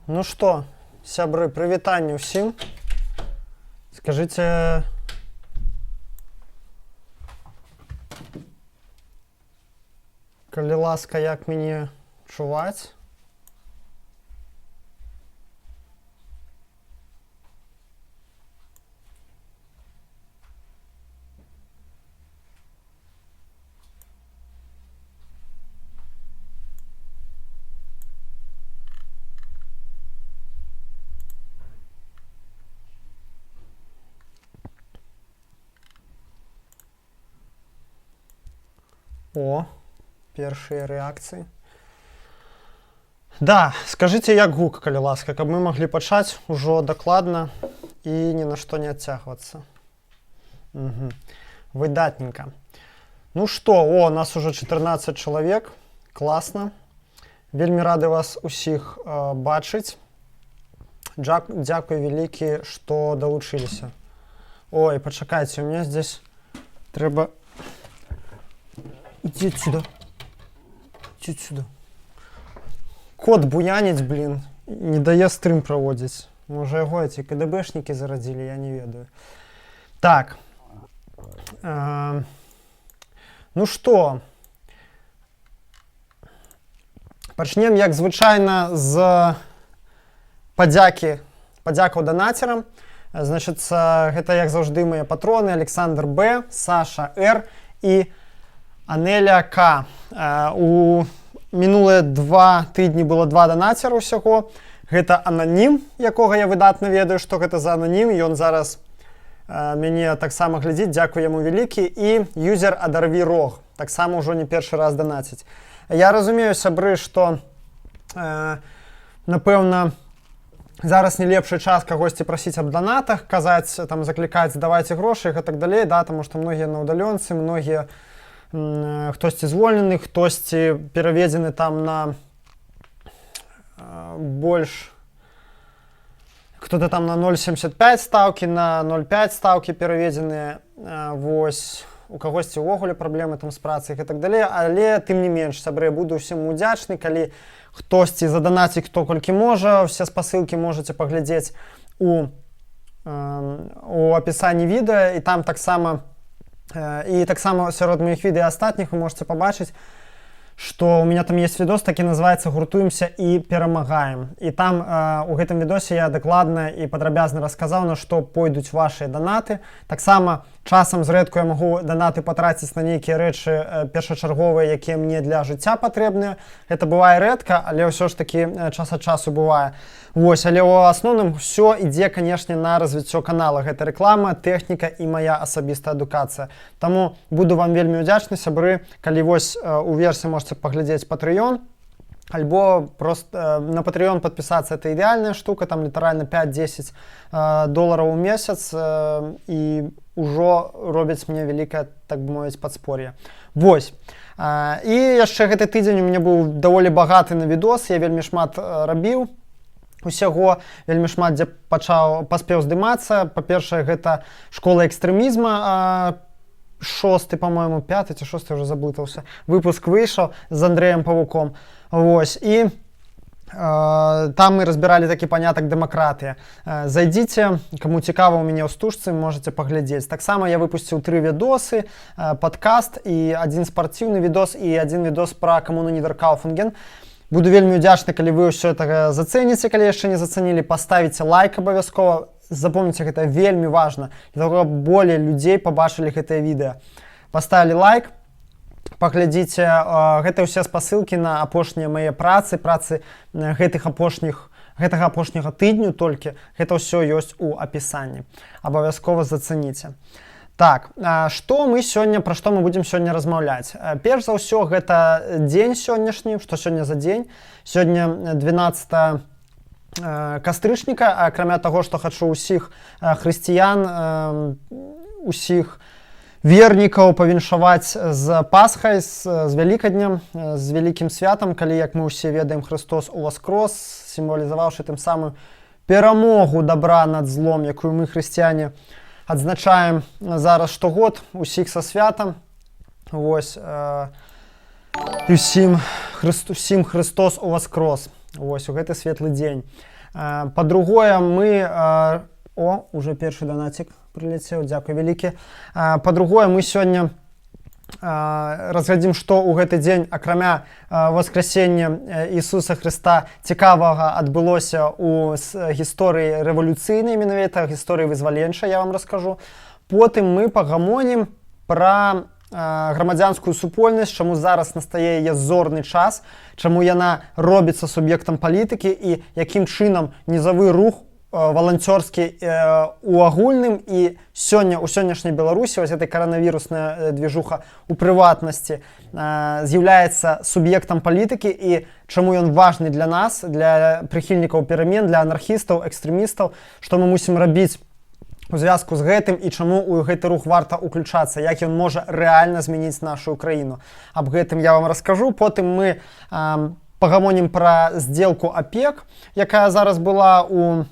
Ну што, сябры, прывітанне ўсім. Скажыце, калі ласка, як мяне чуваць? О, першыя рэакцыі. Да, скажыце, як гук, калі ласка, каб мы маглі пачаць ужо дакладна і ні на што не адцягвацца. Угу. Выдатненька. Ну што, о, нас уже 14 чалавек. Класна. Вельмі рады вас усіх бачыць. Дзякуй вялікі, што далучыліся. Ой, пачакайце, у меня здесь трэба. Иди отсюда. Иди отсюда. Кот буяніць, блин, не дае стрым праводзіць. Можа, яго эти КДБшнікі зарадзілі, я не ведаю. Так. Ну што? Пачнем, як звычайна, з падзякі, падзякаў данацерам. Значыцца, гэта, як заўжды, мае патроны: Александр Б, Саша Р і Анеля К. У мінулыя 2 тыдні было два данацера ўсяго. Гэта ананім, якога я выдатна ведаю, што гэта за ананім. Ён зараз мяне таксама глядзіць, дзякуй яму вялікі. І юзер Адарві Рог, таксама ўжо не першы раз данаціць. Я разумею, сябры, што напэўна, зараз не лепшы час кагосьці прасіць аб данатах, казаць там, заклікаць: «Давайте грошы» і гэтак далей, да, таму што многія на ўдалёнцы, многія хтосьці звольнены, хтосьці пераведзены там на больш, кто-то там на 0,75 ставки, на 0,5 ставки пераведзеныя. Вось, у кагосьці ўвогуле праблемы там з працай і так далей, але тым не менш, сябры, буду ўсім удзячны, калі хтосьці заданаціць, хто колькі можа. Все спасылкі можете паглядзець у апісанні відэа, і там таксама і таксама сярод моих відэа астатніх вы можете пабачыць, что у меня там есть видос такі, называется «Гуртуемся і перамагаем», і там у гэтым відосе я дакладна і падрабязна расказаў, на што пойдуць ваши данаты. Таксама часам зрэдку я магу данаты патраціць на нейкія рэчы першачарговыя, якія мне для жыцця патрэбныя. Это бывае рэдка, але ўсё ж таки час ад часу бывае. Вось, але ў асноўным все ідзе, канешне, на развіццё канала: гэта рэклама, тэхніка і моя асабістая адукацыя. Таму буду вам вельмі удзячны, сябры, калі вось уверсе можете паглядзець Patreon альбо просто на Patreon подписаться. Это идеальная штука, там літаральна 5-10 долараў у месяц і ўжо робяць мне вялікае, так бы мовіць, подспорье. Вось. І яшчэ гэты тыдзень у мяне быў даволі багаты на відос, я вельмі шмат рабіў усяго, вельмі шмат дзе пачаў, паспеў здымацца. Па-першае, гэта «Школа экстрэмізма», шосты, по-моему, пятый ці шосты, уже заблытаўся, выпуск выйшаў з Андреем Павуком. Вось, і там мы разбіралі такі панятак дэмакратыя. Зайдзіце, кому цікава, у мяне ў стужцы можете паглядзець. Таксама я выпусціў тры відосы: падкаст і адзін спартыўны відос, і адзін відос пра камуну Нідаркауфанген. Буду вельмі удзячны, калі вы ўсё это зацэніце, калі яшчэ не зацэнілі, паставіце лайк абавязкова. Запомніце, гэта вельмі важна для того, каб болей людзей пабачылі гэтае відэа. Паставілі лайк, паглядзіце, гэта ўсе спасылкі на апошнія мае працы гэтых апошніх гэтага апошняга тыдню толькі. Гэта ўсё ёсць у апісанні, абавязкова зацэніце. Так, што мы сёння, пра што мы будзем сёння размаўляць? Перш за ўсё, гэта дзень сённяшні. Што сёння за дзень? Сёння 12 кастрычніка. Акрамя таго, што хачу ўсіх хрысціян, усіх вернікаў павіншаваць з Пасхай, з Вялікаднем, з вялікім святам, калі, як мы ўсе ведаем, Христос уваскрос, сімвалізаваўшы тым самым перамогу добра над злом, якую мы, хрысціяне, адзначаем зараз штогод. Усіх са святам. Вось, і усім Христос уваскрос. Вось, у гэты светлы дзень. Па-другое, мы о, уже першы данацік прыляцеў, дзякуй вялікі. Па-другое, мы сёння разглядзім, што ў гэты дзень, акрамя воскресення Ісуса Хрыста, цікавага адбылося ў гісторыі рэвалюцыйнай, менавіта гісторыі вызваленчай, я вам раскажу. Потым мы пагамонім пра грамадзянскую супольнасць, чаму зараз настае яе зорны час, чаму яна робіцца суб'ектам палітыкі і якім чынам нізавы рух валанцёрскі у агульным і сёння у сённяшняй Беларусі вось этой каранавірусная движуха у прыватнасці з'яўляецца суб'ектам палітыкі і чаму ён важны для нас, для прыхільнікаў перамен, для анархістаў, экстрэмістаў, што мы мусім рабіць у звязку з гэтым і чаму ў гэты рух варта ўключацца, як ён можа рэальна змяніць нашу краіну. Аб гэтым я вам раскажу. Потым мы пагамонім пра сделку АПЕК, якая зараз была у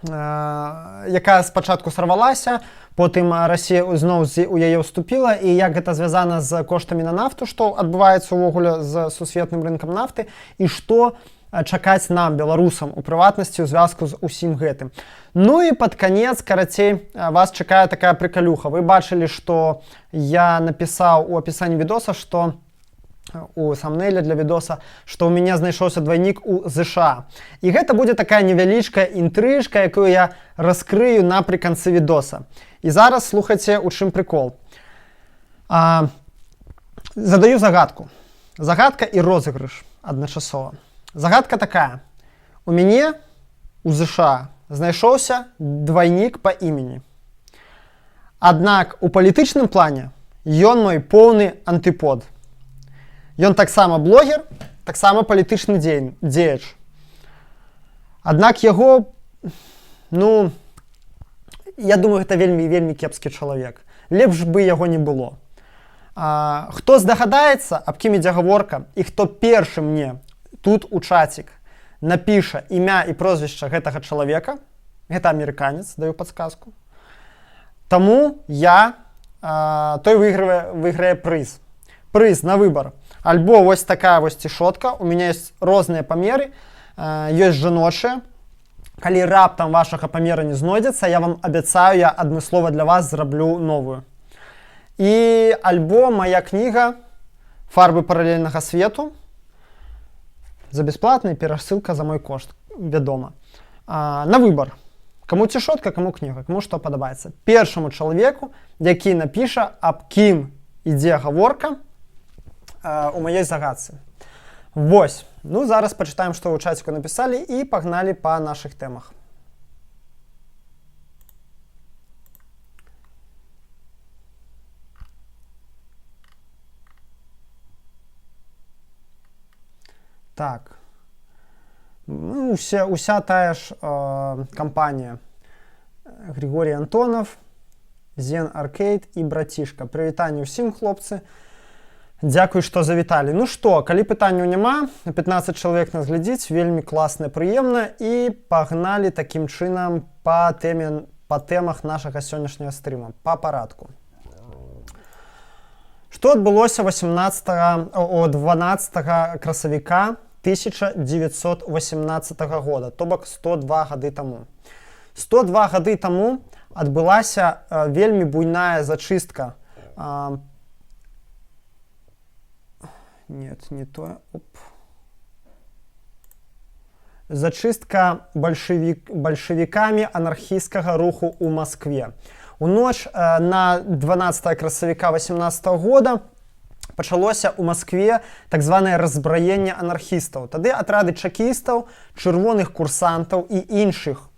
якая спачатку сарвалася, потым Расія зноў у яе ўступіла, і як гэта звязана з коштамі на нафту, што адбываецца ўвогуле з сусветным рынкам нафты і што чакаць нам, беларусам, у прыватнасці, у звязку з усім гэтым. Ну і пад канец, карацей, вас чакае такая прыкалюха. Вы бачылі, што я напісаў у апісанні відоса, што у самнейле для відоса, што ў мяне знайшоўся двайнік у ЗША. І гэта будзе такая невялічкая інтрыжка, якую я раскрыю напрыканцы відоса. І зараз слухайце, у чым прыкол. Задаю загадку. Загадка і розыгрыш адначасова. Загадка такая. У мяне у ЗША знайшоўся двайнік па імені. Аднак у палітычным плане ён мой поўны антыпод. Ён таксама блогер, таксама палітычны дзеяч. Аднак яго, ну, я думаю, гэта вельмі вельмі кепскі чалавек. Лепш бы яго не было. Хто здагадаецца, аб кім ідзе гаворка, і хто першы мне тут у чацік напіша імя і прозвішча гэтага чалавека, гэта амерыканец, даю падсказку. Таму той выйграе прыз. Прыз на выбар. Альбо вось такая вось цішотка, у меня есть розныя памеры, ёсць жаночыя. Калі раптам вашага памера не знойдзецца, я вам абяцаю, я адмыслова для вас зраблю новую. І альбо моя кніга «Фарбы паралельнага свету» за бясплатна, перасылка за мой кошт, вядома. На выбар. Каму цішотка, каму кніга, каму што падабаецца. Першаму чалавеку, які напіша, аб кім ідзе гаворка у маёй загадцы. Вось. Ну, зараз пачытаем, што ў чаціку напісалі, і пагналі па нашых тэмах. Так. Ну, уся тая ж кампанія. Григорий Антонов, Зен Аркейд і братишка. Прывітанне ўсім, хлопцы. Дзякуй, што завіталі. Ну што, калі пытанняў няма, 15 чалавек нас глядзіць, вельмі класна, прыемна, і пагналі такім чынам па тэме, па тэмах нашага сённяшняга стрыма, па парадку. Што адбылося 18 о 12 красавіка 1918 года, то бок 102 гады таму. 102 гады таму адбылася вельмі буйная зачыстка. Нет, не то. Оп. Зачыстка бальшавікамі анархісцкага руху ў Маскве. У ноч на 12 красавіка 18 года пачалося ў Маскве так званае разбраенне анархістаў. Тады атрады чакістаў, чырвоных курсантаў і іншых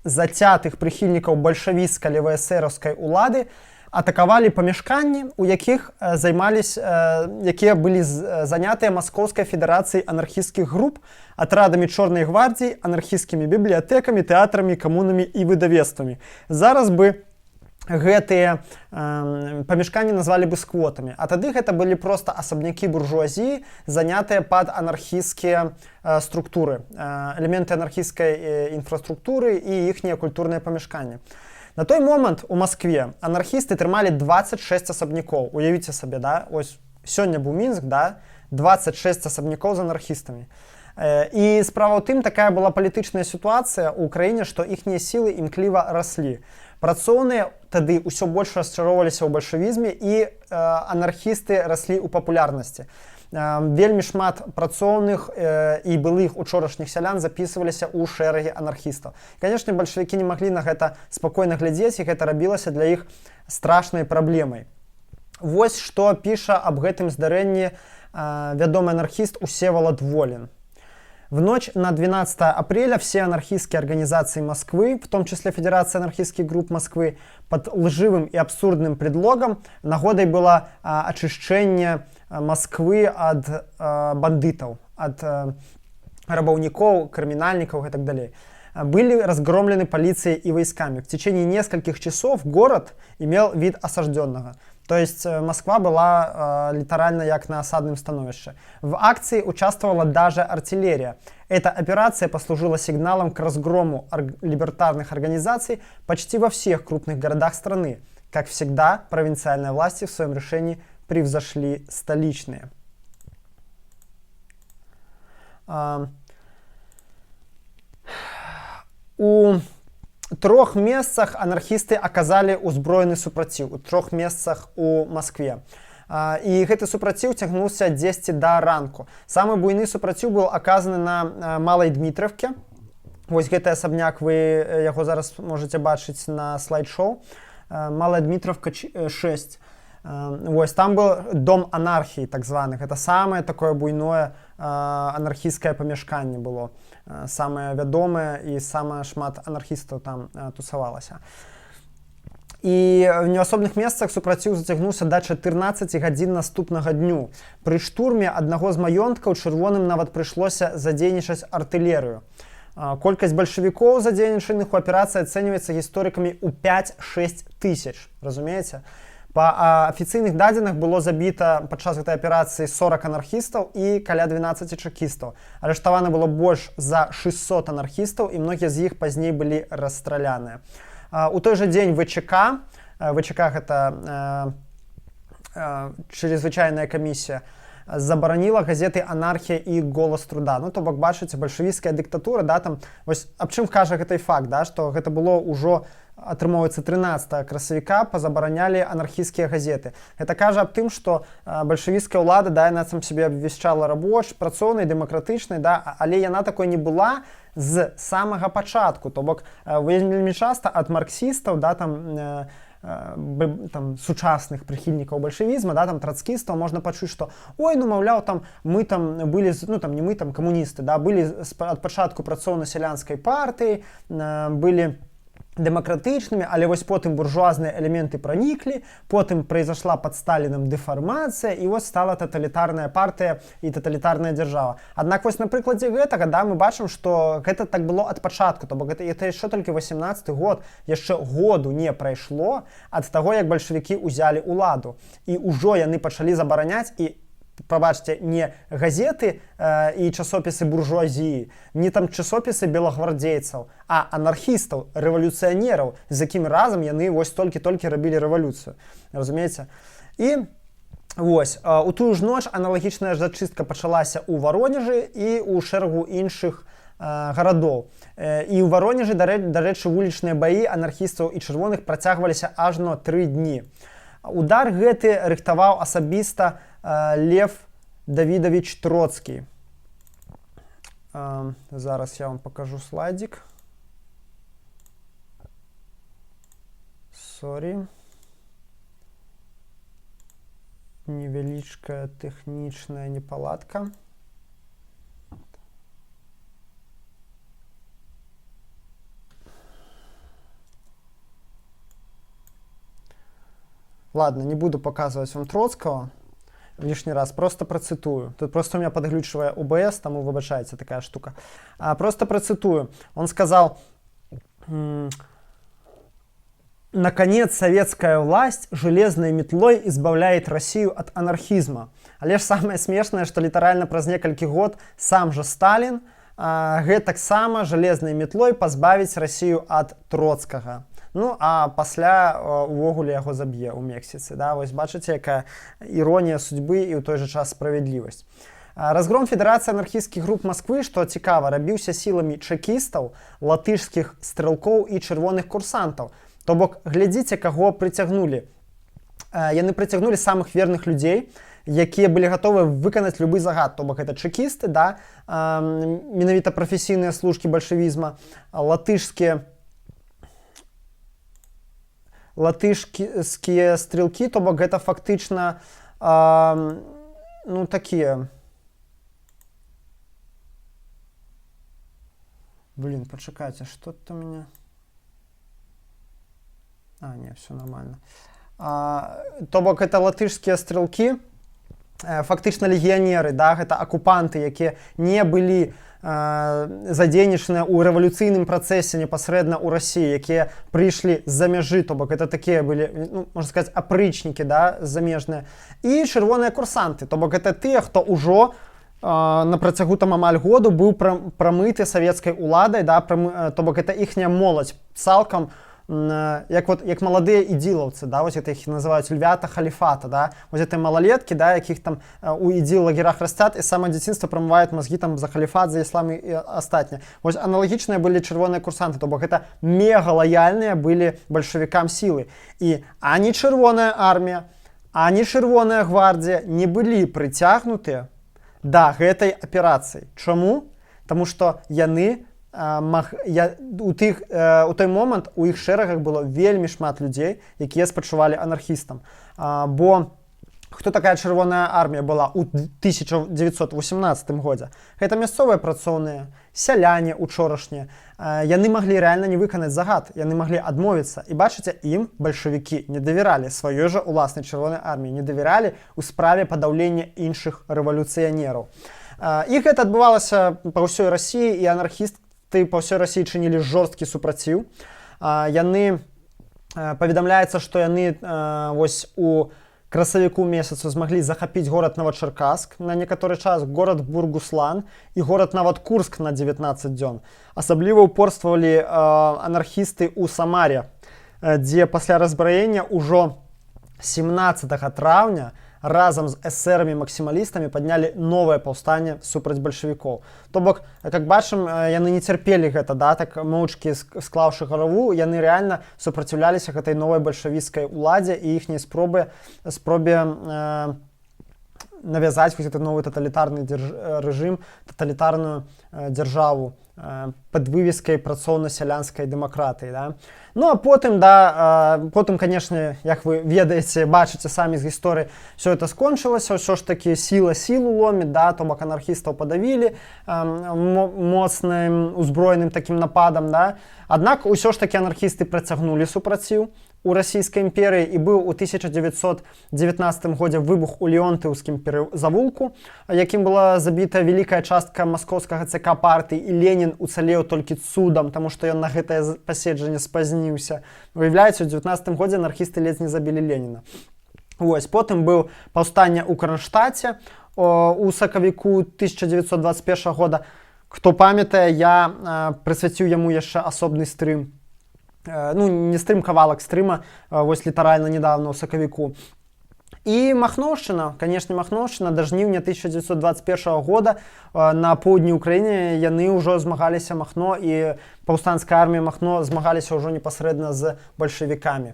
зацятых прыхільнікаў бальшавіцка-леваэсэраўскай улады атакавалі памяшканні, у якіх займались, якія былі занятыя Маскоўскай федэрацыяй анархісцкіх груп, атрадамі Чорнай гвардіі, анархісцкімі бібліятэкамі, тэатрамі, камунамі і выдавецтвамі. Зараз бы гэтыя памяшканні назвалі бы сквотамі, а тады гэта былі проста асабнякі буржуазіі, занятыя пад анархісцкія структуры, элементы анархісцкай інфраструктуры і іхнія культурныя памяшканні. На той момант у Маскве анархісты трымалі 26 асабнякоў. Уявіце сабе, да? Ось сёння быў Мінск, да? 26 асабнякоў з анархістамі. І справа ў тым, такая была палітычная сітуацыя ў краіне, што іхнія сілы імкліва раслі. Працоўныя тады ўсё больш расчароўваліся ў бальшавізме, і анархісты раслі ў папулярнасці. Вельмі шмат працоўных і былых учорашніх сялян записываліся ў шэрагі анархістаў. Канешне, бальшавікі не маглі на гэта спакойна глядзець, і гэта рабілася для іх страшнай праблемай. Вось што піша аб гэтым здарэнні вядомы анархіст Усевалад Волін. В ночь на 12 апреля все анархистские организации Москвы, в том числе Федерация анархистских групп Москвы, под лживым и абсурдным предлогом, нагодай было очищение Москвы от бандитов, от рабаўнікоў, крымінальнікаў и так далее, были разгромлены полицией и войсками. В течение нескольких часов город имел вид осажденного. То есть Москва была літаральна як на асадным становішчы. В акции участвовала даже артиллерия. Эта операция послужила сигналом к разгрому либертарных организаций почти во всех крупных городах страны. Как всегда, провинциальные власти в своем решении превзошли столичные. У трох месцах анархісты аказалі ўзброены супраціў, у трох месцах у Маскве. І гэты супраціў цягнуўся дзесьці да ранку. Самы буйны супраціў быў аказаны на Малай Дмітравке. Вось гэты асабняк, вы яго зараз можете бачыць на слайд-шоу. Малая Дмітравка 6. Вось там был дом анархіі так званых. Это самае такое буйное анархісцкае памяшканне было, самае вядомае, і самае шмат анархістаў там тусавалася. І в неасобных месцах супраціў зацягнуўся да 14 гадзін наступнага дню. Пры штурме аднаго з маёнткаў чырвоным нават прыйшлося задзейнічаць артылерыю. Колькасць бальшавікоў, задзейнічаных у аперацыі, ацэньваецца гісторыкамі ў 5-6 тысяч, разумееце? Па афіцыйных дадзеных, было забіта падчас гэтай аперацыі 40 анархістаў і каля 12 чакістаў. Арыштавана было больш за 600 анархістаў, і многія з іх пазней былі расстраляныя. У той жа дзень ВЧК, ВЧК гэта чрезвычайная камісія, забараніла газеты «Анархія» і «Голос труда». Ну, то бок, бачыце, бальшавіцкая дыктатура, да, там вось аб чым кажа гэты факт, да, што гэта было ўжо, атрымоўваецца, 13 красавіка пазабаранялі анархісцкія газеты. Гэта кажа аб тым, што бальшавіцкая ўлада, да, яна сам сябе абвяшчала рабоч працоўнай, дэмакратычнай, да, але яна такой не была з самага пачатку. То бок вельмі часта ад марксістаў, да, там сучасных прыхільнікаў бальшавізма, да, там трацкістаў можна пачуць, што ой, ну, маўляў, там мы там былі, ну, там не мы, там камуністы, да, былі ад пачатку працоўна-сялянскай партыі, былі дэмакратычнымі, але вось потым буржуазныя элементы праніклі, потым произошла под Сталиным дэфармацыя, і вось стала таталітарная партыя і таталітарная дзяржава. Аднак вось на прыкладзе гэтага, да, мы бачым, што гэта так было ад пачатку, то бок гэта яшчэ толькі 18 год, яшчэ году не прайшло ад таго, як бальшавікі ўзялі ўладу, і ўжо яны пачалі забараняць, і, прабачце, не газеты і часопісы буржуазіі, не там часопісы белагвардзейцаў, а анархістаў, рэвалюцыянераў, з якімі разам яны вось толькі-толькі рабілі рэвалюцыю. Разумееце? І вось у тую ж ноч аналагічная зачыстка пачалася ў Варонежы і ў шэрагу іншых гарадоў. І ў Варонежы, дарэчы, вулічныя баі анархістаў і чырвоных працягваліся ажно 3 дні. Удар гэты рыхтаваў асабіста Лев Давидович Троцкий. Зараз я вам покажу слайдик. Сорі. Невялічкая тэхнічная непаладка. Ладно, не буду показывать вам Троцкого лишний раз, просто процитую. Тут просто у меня подглючивая ОБС, таму выбачайце, такая штука. Просто процитую. Он сказал: «Наконец, советская власть железной метлой избавляет Россию от анархизма». Але ж самае смешнае, што літаральна праз некалькі год сам жа Сталін гэтаксама железной метлой пазбавіць Россию ад Троцкага. Ну а пасля увогуле яго заб'е ў Мексіцы. Да? Вось бачыце, якая іронія судьбы і ў той жа час справядлівасць. Разгром Федэрацыі анархісцкіх груп Масквы, што цікава, рабіўся сіламі чэкістаў, латышскіх стрэлкоў і чырвоных курсантаў. То бок глядзіце, каго прыцягнулі. Яны прыцягнулі самых верных людзей, якія былі гатовы выканаць любы загад. То бок это чэкісты, да, менавіта прафесійныя служкі бальшавізма, латышскія стрелкі, то бок гэта фактычна ну, такія. Блин, пачакайце, что-то у меня. А, не, все нормально. То бок это латышскія стрелкі, фактычна легіянеры, да, гэта акупанты, якія не былі задзейнічаныя ў рэвалюцыйным працэсе непасрэдна ў Расіі, якія прыйшлі з-за мяжы, то бок это такія былі, ну, можна сказаць, апрычнікі, да, замежныя. І чырвоныя курсанты, то бок гэта тыя, хто ўжо на працягу там амаль году быў прамыты савецкай уладай, да, то бок это іхняя моладзь цалкам, як вот як маладыя ідзілаўцы, да, вось это іх называюць львята халіфата, да, вось это малалеткі, да, якіх там у ідзіл лагерах растят і з самого дзяцінства прамываюць мазгі там за халіфат, за іслам і астатняе. Вось аналагічныя былі чырвоныя курсанты, то бок гэта мега лаяльныя былі бальшавікам сілы. І ані Чырвоная армія, ані Чырвоная гвардія не былі прыцягнутыя да гэтай аперацыі. Чаму? Таму што яны у той момант у іх шэрагах было вельмі шмат людзей, якія спачувалі анархістам. Бо хто такая Чырвоная армія была ў 1918 годзе? Гэта мясцовыя працоўныя, сяляне учорашнія. Яны маглі рэальна не выканаць загад, яны маглі адмовіцца. І бачыце, ім бальшавікі не давяралі, сваёй жа уласнай Чырвонай арміі не давяралі ў справе падаўлення іншых рэвалюцыянераў. І гэта адбывалася па ўсёй Расіі, і анархісты па ўсёй Расіі чынілі жорсткі супраціў. Яны паведамляецца, што яны вось у красавіку месяцу змаглі захапіць горад Новачаркаск на некаторы час, горад Бургуслан і горад нават Курск на 19 дзён. Асабліва упорствавалі анархісты ў Самаре, дзе пасля разбраення ўжо 17 траўня разам з эсэрамі-максімалістамі паднялі новае паўстанне супраць бальшавікоў. То бок, как бачым, яны не цярпелі гэта, да, так моўчкі склаўшы галаву, яны рэальна супраціўляліся гэтай новай бальшавіцкай уладзе і іхняй спробе навязаць вось гэты новы таталітарны рэжым, таталітарную дзяржаву пад вывескай працоўна-сялянскай дэмакратыі. Да? Ну а потым, да, потым, конечно, як вы ведаеце, бачыце самі з гісторыі, все это скончылася, ўсё ж такі сіла сілу ломіць, да, то бок анархістаў падавілі моцным узброеным такім нападам, да. Аднак усё ж такі анархісты працягнулі супраціў у Расійскай імперыі, і быў у 1919 годзе выбух у Леонтыўскім завулку, якім была забіта вялікая частка маскоўскага ЦК партыі, і Ленін уцалеў толькі цудам, таму што ён на гэтае паседжанне спазніўся. Уяўляеце, у 19 годзе анархісты ледзь не забілі Леніна. Вось, потым быў паўстанне ў Кранштаце у сакавіку 1921 года. Хто памятае, я прысвяціў яму яшчэ асобны стрым. Ну, не стрым, кавалак стрыма, вось літаральна недавно ў сакавіку. І Махноўшчына, канешне, Махноўшчына да жніўня 1921 года на поўдні Украіны яны ўжо змагаліся, Махно і паўстанцкая армія Махно змагаліся ўжо непасрэдна з бальшавікамі.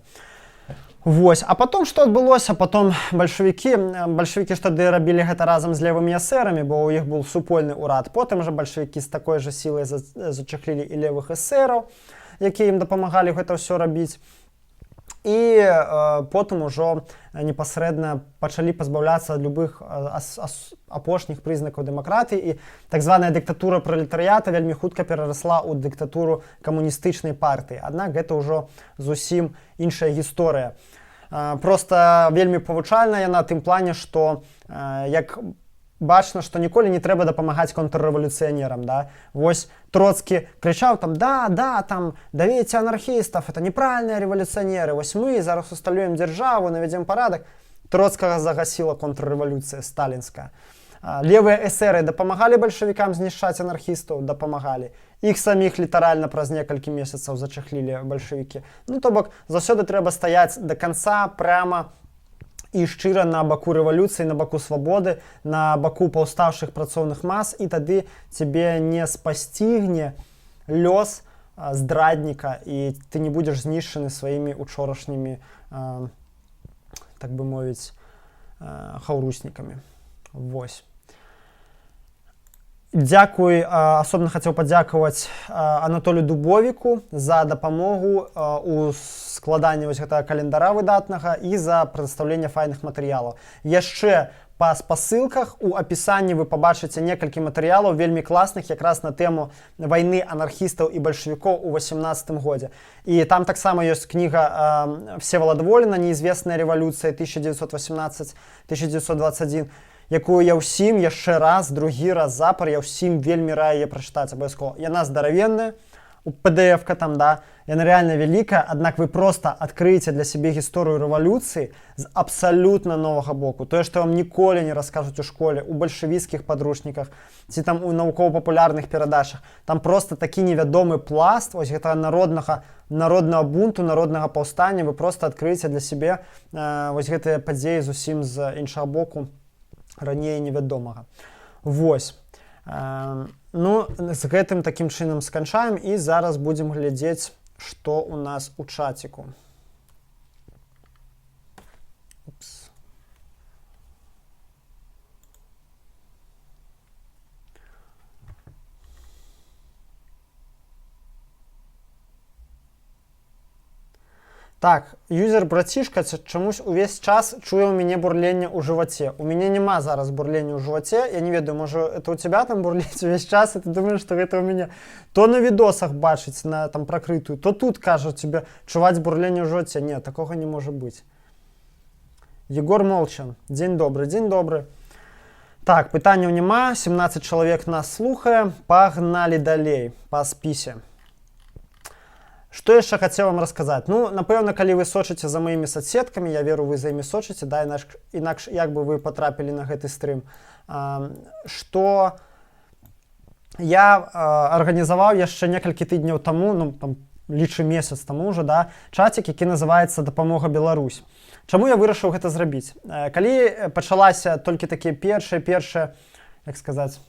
Вось, а потом што адбылося? Потом бальшавікі ж тады рабілі гэта разам з левымі эсэрамі, бо ў іх быў супольны ўрад. Потым жа бальшавікі з такой жа сілай зачахлілі і левых эсэраў, якія ім дапамагалі гэта ўсё рабіць. І потым ужо непасрэдна пачалі пазбаўляцца ад любых апошніх прызнакаў дэмакратыі, і так званая дыктатура пралетарыята вельмі хутка перарасла ў дыктатуру камуністычнай партыі. Аднак гэта ўжо зусім іншая гісторыя. Просто вельмі павучальная яна тым плане, што як бачна, што ніколі не трэба дапамагаць контррэвалюцыянерам, да. Вось Троцкі крычаў там: «Да, да, там давейце анархістаў, это неправильные рэвалюцыянеры, вось мы зараз усталюем дзяржаву, навядзем парадак». Троцкага загасіла контррэвалюцыя сталінская. Левыя эсэры дапамагалі бальшавікам знішчаць анархістаў, дапамагалі. Іх саміх літаральна праз некалькі месяцаў зачахлілі бальшавікі. Ну, то бок заўсёды трэба стаяць до конца прямо. І шчыра на баку рэвалюцыі, на баку свабоды, на баку паўстаўшых працоўных мас, і тады цябе не спасцігне лёс здрадніка, і ты не будзеш знішчаны сваімі учорашнімі, так бы мовіць, хаўруснікамі. Вось. Дзякуй, асобна хацеў падзякаваць Анатолю Дубовіку за дапамогу у складанні вось гэтага календара выдатнага і за прадстаўленне файных матэрыялаў. Яшчэ па спасылках у апісанні вы пабачыце некалькі матэрыялаў вельмі класных якраз на тэму вайны анархістаў і бальшавікоў у 18 годзе. І там таксама ёсць кніга Всеволода Волина «Неизвестная революция 1918-1921», якую я ўсім яшчэ раз, другі раз запар, я ўсім вельмі раю яе прачытаць абавязкова. Яна здаравенная, у PDF-ка там, да, яна реально вялікая, аднак вы просто адкрыеце для сябе гісторыю рэвалюцыі з абсалютна новага боку. Тое, што вам ніколі не раскажуць у школе, у бальшавіцкіх падручніках ці там у навукова-папулярных перадачах. Там просто такі невядомы пласт вось гэтага народнага бунту, народнага паўстання, вы просто адкрыеце для сябе вось гэтыя падзеі зусім з іншага боку, раней невядомага. Вось. Ну, з гэтым такім чынам сканчаем і зараз будзем глядзець, што у нас у чаціку. Упс. Так, юзер братишка чамусь увесь час чуе ў мяне бурленне ў жываце. У мяне няма зараз бурлення ў жываце. Я не ведаю, можа, это у тебя там бурліць увесь час, і ты думаешь, што гэта ў мяне. То на відосах бачыць на там пракрытую, то тут кажа тебе чуваць бурленне ў жываце. Не, такога не можа быць. Егор Молчан. Дзень добры, дзень добры. Так, пытанняў няма, 17 чалавек нас слухае. Пагналі далей па спісе. Што яшчэ хацеў вам расказаць? Ну, напэўна, калі вы сочыце за маімі соцсеткамі, я веру, вы за імі сочыце, да, інакш як бы вы патрапілі на гэты стрым, што я арганізаваў яшчэ некалькі тыдняў таму, ну, там, лічы месяц таму уже, да, чацік, які называецца «Дапамога Беларусь». Чаму я вырашыў гэта зрабіць? Калі пачалася толькі такія першыя, як сказаць,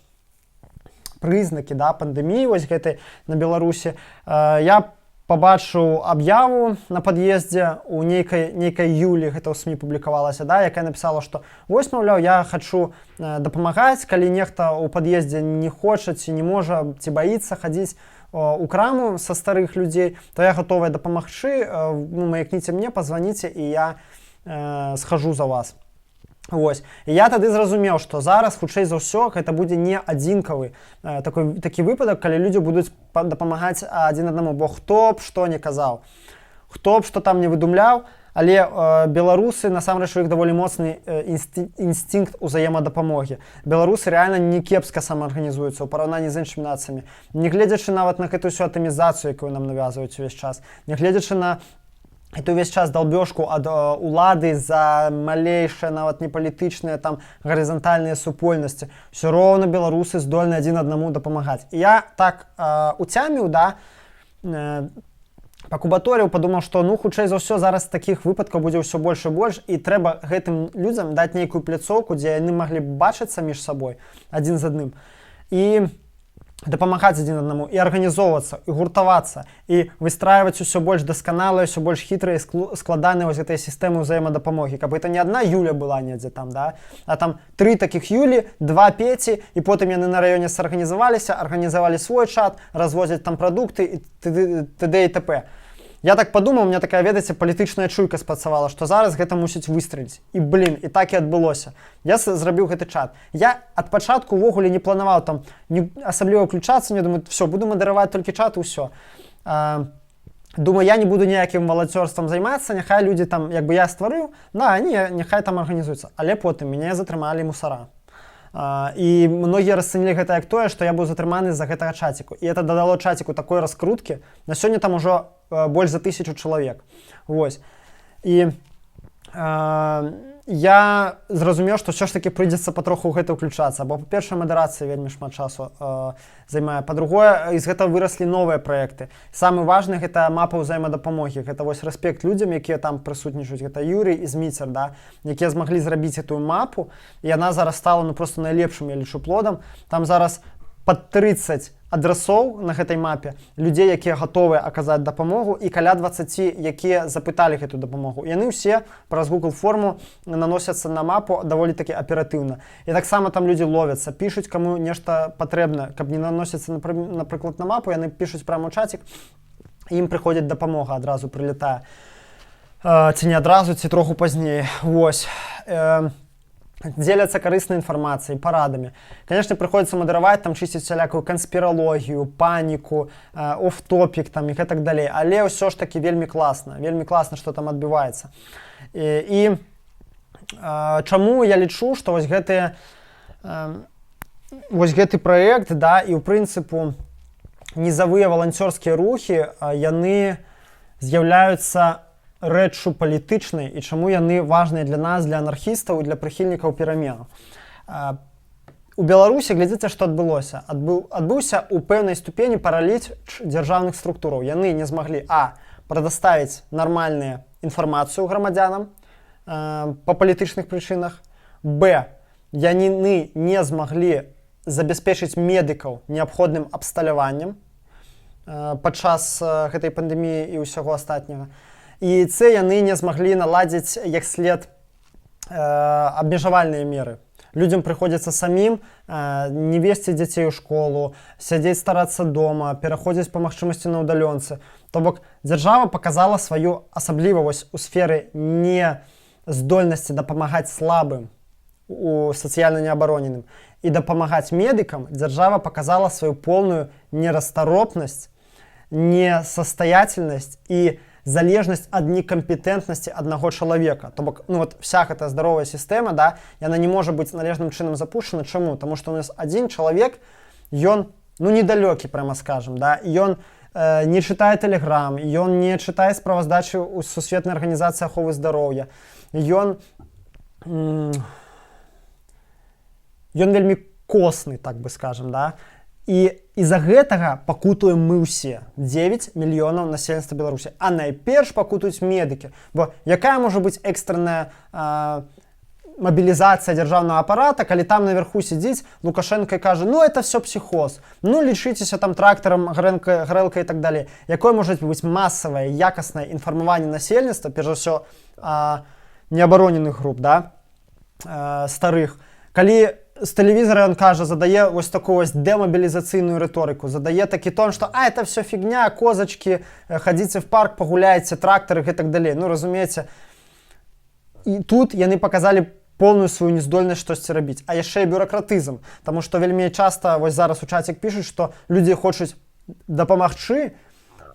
прызнакі, да, пандэміі вось гэтай на Беларусі, я пабачыў аб'яву на пад'ездзе у нейкай Юлі, гэта ў СМІ публікавалася, да, якая напісала, што вось, маўляў, я хачу дапамагаць, калі нехта ў пад'ездзе не хоча ці не можа ці баіцца хадзіць у краму са старых людзей, то я гатовая дапамагчы, ну, маякніце мне, пазваніце, і я схожу за вас. Вось. І я тады зразумеў, што зараз, хутчэй за ўсё, гэта будзе не адзінкавы такі выпадак, калі людзі будуць дапамагаць адзін аднаму, бо хто б што не казаў, хто б што там не выдумляў, але беларусы насамрэч, у іх даволі моцны інстынкт узаемадапамогі. Беларусы рэальна не кепска самаарганізуюцца ў параўнанні з іншымі нацыямі. Нягледзячы нават на гэтую всю атамізацыю, якую нам навязваюць увесь час, нягледзячы на это увесь час долбёжку ад улады за малейшыя, нават не палітычныя там гарызантальныя супольнасці, все роўна беларусы здольны адзін аднаму дапамагаць. І я так уцяміў, да, пакубаторыў, падумаў, што, ну, хутчэй за ўсё, зараз такіх выпадкаў будзе ўсё больш і больш, і трэба гэтым людзям даць нейкую пляцоўку, дзе яны маглі б бачыцца між сабой, адзін з адным, і дапамагаць адзін аднаму, і арганізоўвацца, і гуртавацца, і выстраиваць усё больш дасканалыя, ўсё больш хітрыя, складаныя вось гэтыя сістэмы ўзаемадапамогі, каб это не адна Юля была недзе там, да, а там тры такіх Юлі, два Пеці, і потым яны на раёне сарганізаваліся, арганізавалі свой чат, развозяць там прадукты і т.д. і т.п. Я так падумаў, у меня такая, ведаеце, палітычная чуйка спрацавала, што зараз гэта мусіць выстраліць. І, блин, і так і адбылося. Я зрабіў гэты чат. Я ад пачатку увогуле не планаваў там не асабліва ўключацца, мне думаю, все, буду мадэраваць толькі чат і ўсё. Думаю, я не буду ніякім валанцёрствам займацца, няхай людзі там, як бы я стварыў, да, не, няхай там арганізуюцца. Але потым мяне затрымалі мусара. І многія расцэнілі гэта як тое, што я быў затрыманы з-за гэтага чаціку. І это дадало чаціку такой раскруткі. На сёння там ужо больш за 1000 чалавек. Вось. І Я зразумеў, што ўсё ж таки прыйдзецца патроху ў гэта ўключацца, бо, па-першае, мадарацыя вельмі шмат часу займае, па-другое, з гэтага выраслі новыя праекты. Самы важны — гэта мапа ўзаемадапамогі. Гэта вось рэспект людзям, якія там прысутнічаюць, гэта Юрый і Зміцер, да, якія змаглі зрабіць эту мапу, і яна зараз стала, ну, просто найлепшым, я лічу, плодам. Там зараз пад 30 адрасоў на гэтай мапе людзей, якія гатовыя аказаць дапамогу, і каля 20, якія запыталі гэту дапамогу. Яны ўсе праз Google форму наносяцца на мапу даволі таки аператыўна. І таксама там людзі ловяцца, пішуць, каму нешта патрэбна, каб не наносіцца, напрыклад, на мапу, яны пішуць прямо ў чацік, ім прыходзіць дапамога, адразу прылетае. Ці не адразу, ці троху пазней. Вось. Дзеляцца карыснай інфармацыяй, парадамі. Конечно, прыходзіцца мадэраваць, там, чысціць усялякую канспіралогію, паніку, офтопік там і гэтак далей. Але ўсё ж таки вельмі класна, вельмі класна, што там адбываецца. І чаму я лічу, што вось гэты праект, да, і ў прынцыпу нізавыя валанцёрскія рухі, яны з'яўляюцца рэччу палітычнай, і чаму яны важныя для нас, для анархістаў і для прыхільнікаў перамену? У Беларусі, глядзіце, што адбылося: адбыўся у пэўнай ступені параліч дзяржаўных структураў. Яны не змаглі прадаставіць нармальную інфармацыю грамадзянам па палітычных прычынах, б, яны не змаглі забяспечыць медыкаў неабходным абсталяваннем падчас гэтай пандэміі і ўсяго астатняга, і це яны не змаглі наладзіць як след абмежавальныя меры. Людзям прыходзіцца самім не весці дзяцей у школу, сядзець, старацца дома, пераходзіць па магчымасці на ўдалёнцы. То бок дзяржава показала сваю, асабліва вось у сферы не здольнасці дапамагаць слабым, у сацыяльна неабароненым і дапамагаць медыкам, дзяржава показала сваю полную нерастаропнасць, несостоятельность і залежнасць ад некампетэнтнасці аднаго чалавека. То бок, ну вот, вся гэта здаровая сістэма, да, яна не можа быць належным чынам запущена. Чаму? Таму что у нас адзін чалавек, ён, ну, недалёкі, прямо скажем, да, ён не чытае Тэлеграм, ён не чытае справаздачы ў Сусветнай арганізацыі аховы здароўя, ён вельмі косны, так бы скажем, да, і з-за гэтага пакутуем мы ўсе, 9 мільёнаў насельніцтва Беларусі. А найперш пакутаюць медыкі, бо якая можа быць экстранная мабілізацыя дзяржаўнага апарата, калі там наверху сядзіць Лукашенко і кажа: «Ну, это все психоз, ну, лічыцеся там трактарам, грэнка, грэлка» і так далее? Якое можа быць масавае, якаснае інфармаванне насельніцтва, перш за ўсё неабароненых груп, да, старых, калі з тэлевізора ён кажа, задае вось такую вось дэмабілізацыйную рыторыку, задае такі тон, что а это все фигня, козочки, хадзіце в парк, пагуляйце, трактары, гэтак далей? Ну, разумееце, і тут яны показалі полную сваю нездольнасць штосьці рабіць. А яшчэ і бюракратызм. Таму што вельмі часта вось зараз у чацік пішуць, што людзі хочуць дапамагчы,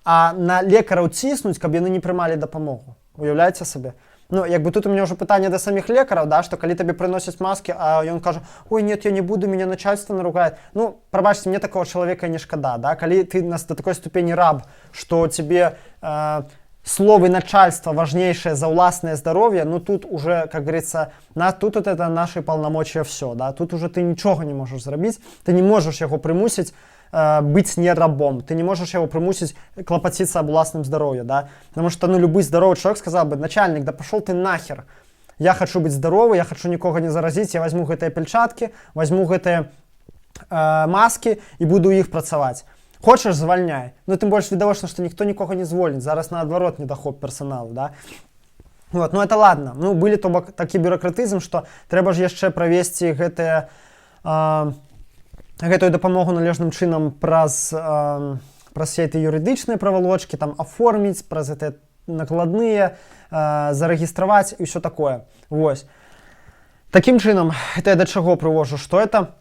а на лекараў ціснуць, каб яны не прымалі дапамогу. Уяўляеце сабе? Ну, як бы, тут у меня ўжо пытанне да саміх лекараў, да, што калі табе прыносяць маскі, а ён кажа: «Ой, нет, я не буду, меня начальство наругает». Ну, прабачце, мне такого чалавека не шкада, да, калі ты нас до такой ступені раб, что тебе словы начальства важнейшее за ўласнае здароўе, ну, тут уже, как говорится, тут вот это наши полномочия, все, да, тут уже ты нічога не можаш зрабіць, ты не можаш яго прымусіць быць не рабом, ты не можаш яго прымусіць клапаціцца аб уласным здароўі, да, потому что, ну, любы здоровы человек сказал бы: «Начальник, да пошел ты нахер, я хочу быть здоровы, я хочу нікога не заразіць, я возьму гэтыя пальчаткі, возьму гэтыя маски і буду іх працаваць. Хочаш — звальняй». Ну, тым больш відавочна, што ніхто нікога не звольніць, зараз наадварот недахоп персаналу, да. Вот, ну, это ладно. Ну, былі, то бок, такі бюракратызм, што трэба ж яшчэ правесці гэтую дапамогу належным чынам праз все эти юрыдычныя правалочкі, там, аформіць праз гэтыя накладныя, зарэгістраваць і ўсё такое. Вось. Такім чынам, это я да чаго прывожу, што это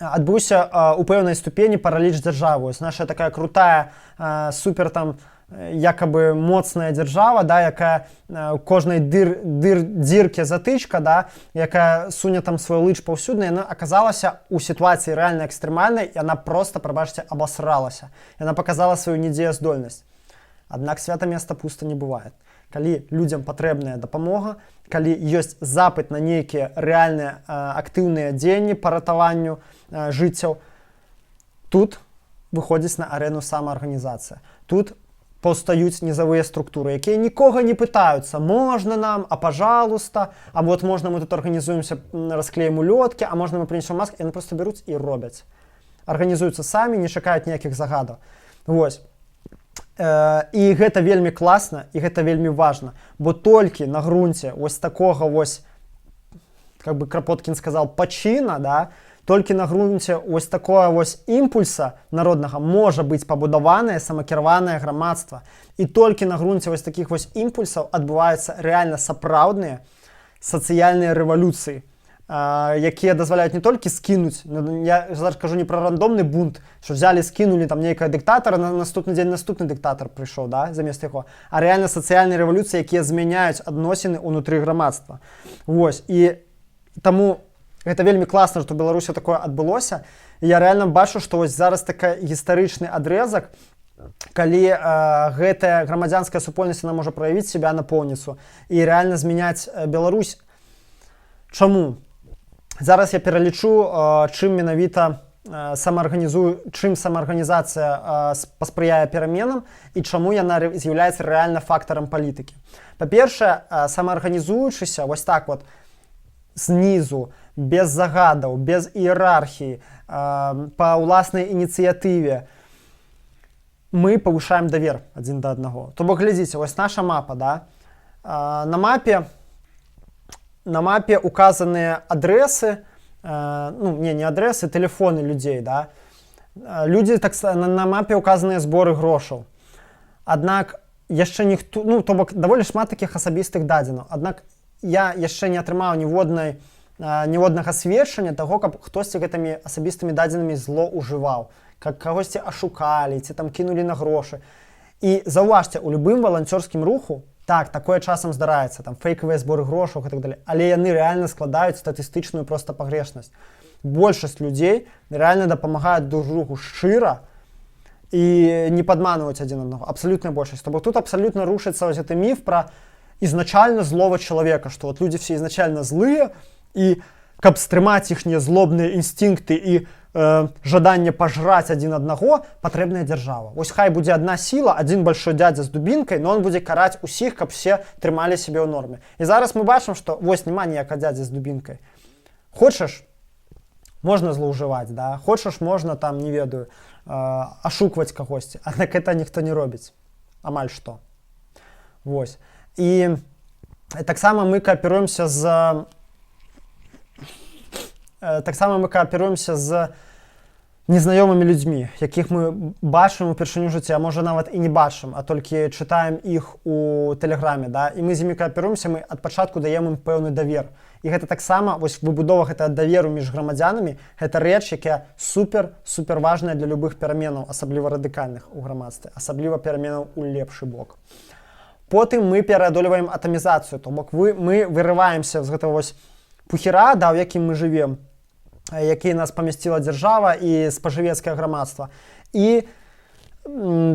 адбыўся у пэўнай ступені параліч дзяржавы. Вось наша такая крутая, супер там якобы моцная дзяржава, да, якая у кожнай дыр дыр дзірке затычка, да, якая суне там свой лыч паўсюдна, яна аказалася у сітуацыі рэальна экстрэмальнай, і она просто, прабачце, абасралася. Яна показала сваю недзеяздольнасць. Аднак свята места пуста не бывает. Калі людзям патрэбная дапамога, калі ёсць запыт на нейкія рэальныя актыўныя дзеянні па ратаванню жыццяў, тут выходзіць на арэну самаарганізацыя. Тут паўстаюць нізавыя структуры, якія нікога не пытаюцца: «Можна нам? А пожалуйста, а вот можна мы тут арганізуемся, расклеім улёткі, а можна мы прынесем маск?» Яны просто бяруць і робяць, арганізуюцца самі, не чакаюць ніякіх загадаў. Вось. І гэта вельмі класна, і гэта вельмі важна, бо толькі на грунце вось такога вось, как бы Крапоткін сказал, пачына, да, толькі на грунце вось такое вось імпульса народнага можа быць пабудаванае самакіраванае грамадства, і толькі на грунце вось такіх вось імпульсаў адбываюцца рэальна сапраўдныя сацыяльныя рэвалюцыі, якія дазваляюць не толькі скінуць, ну, я зараз кажу не пра рандомны бунт, що взяли, скінулі там нейкага дыктатара, на наступны дзень наступны дыктатар прыйшоў, да, замест яго, а рэальна сацыяльныя рэвалюцыі, якія змяняюць адносіны ўнутры грамадства. Вось, і таму гэта вельмі класна, што Беларусі такое адбылося. І я рэальна бачу, што вось зараз такая гістарычны адрезак, калі гэтая грамадзянская супольнасць, она можа праявіць себя напоўніцу і рэальна змяняць Беларусь. Чаму? Зараз я пералічу, чым менавіта самаарганізую, чым самаарганізацыя паспрыяе пераменам і чаму яна з'яўляецца рэальна фактарам палітыкі. Па-першае, самаарганізуючыся вось так вот знізу, без загадаў, без іерархіі, па ўласнай ініцыятыве, мы павышаем давер адзін да аднаго. То бок глядзіце, вось наша мапа, да? На мапе указаныя адрэсы, ну, не адрэсы, тэлефоны людзей, да? Людзі так на мапе указаныя зборы грошаў. Аднак яшчэ ніхто, ну, то бок даволі шмат такіх асабістых дадзенаў. Аднак я яшчэ не атрымаў ніводнага сведчання таго, каб хтосьці гэтымі асабістымі дадзенымі зло ўжываў, как кагосьці ашукалі ці там кінулі на грошы. І заўважце, у любым валанцёрскім руху, так, такое часам здараецца, там фэйкавыя зборы грошаў і так далее, але яны рэальна складаюць статыстычную просто пагрэшнасць. Большасць людзей рэальна дапамагаюць друг другу шчыра і не падманваюць адзін аднаго, абсалютная большасць. То бок тут абсалютна рушыцца вось гэты міф пра изначально злого человека, что вот люди все изначально злые, і каб стрымаць іхнія злобныя інстынкты і жаданне пажраць адзін аднаго, патрэбная дзяржава. Вось хай будзе одна сила, один большой дядя с дубинкой, но он будзе караць усіх, каб все трымалі сябе ў норме. І зараз мы бачым, что вось няма ніякага дядзі з дубінкай. Хочаш, можна злоўжываць, да, хочаш, можна там, не ведаю, ашукваць кагосьці, аднак это ніхто не робіць амаль што. Вось, і таксама мы кааперуемся з незнаёмымі людзьмі, якіх мы бачым упершыню жыцці, а можа, нават і не бачым, а толькі чытаем іх у тэлеграме, да, і мы з імі кааперуемся, мы ад пачатку даем ім пэўны давер. І гэта таксама вось выбудова гэтага даверу між грамадзянамі, гэта рэч, якая супер супер важная для любых пераменаў, асабліва радыкальных у грамадстве, асабліва пераменаў у лепшы бок. Потым мы пераадольваем атамізацыю, то бок мы вырываемся з гэтага вось пухіра, да, у якім мы жывем, які нас памясціла дзяржава і спажывецкае грамадства, і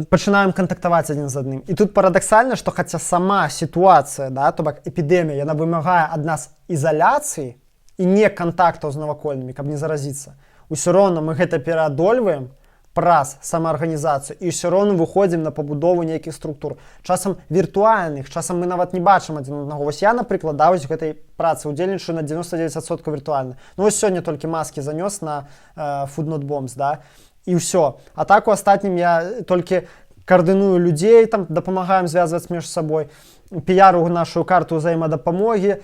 пачынаем кантактаваць адзін з адным. І тут парадаксальна, што хаця сама сітуацыя, да, то бок эпідэмія, яна вымагае ад нас ізаляцыі і не кантактаў з навакольнымі, каб не заразіцца, усё роўна мы гэта пераадольваем праз самаарганізацыю і ўсё роўна выходзім на пабудову нейкіх структур, часам віртуальных, часам мы нават не бачым адзін аднаго. Вось я, напрыклад, да, вось гэтай працы удзельнічаю на 99% віртуальна. Ну вось сёння толькі маскі занёс на Food Not Bombs, да, і ўсё. А так у астатнім я толькі каардыную людзей, там дапамагаем звязваць між сабой, піяру нашу карту ўзаемадапамогі,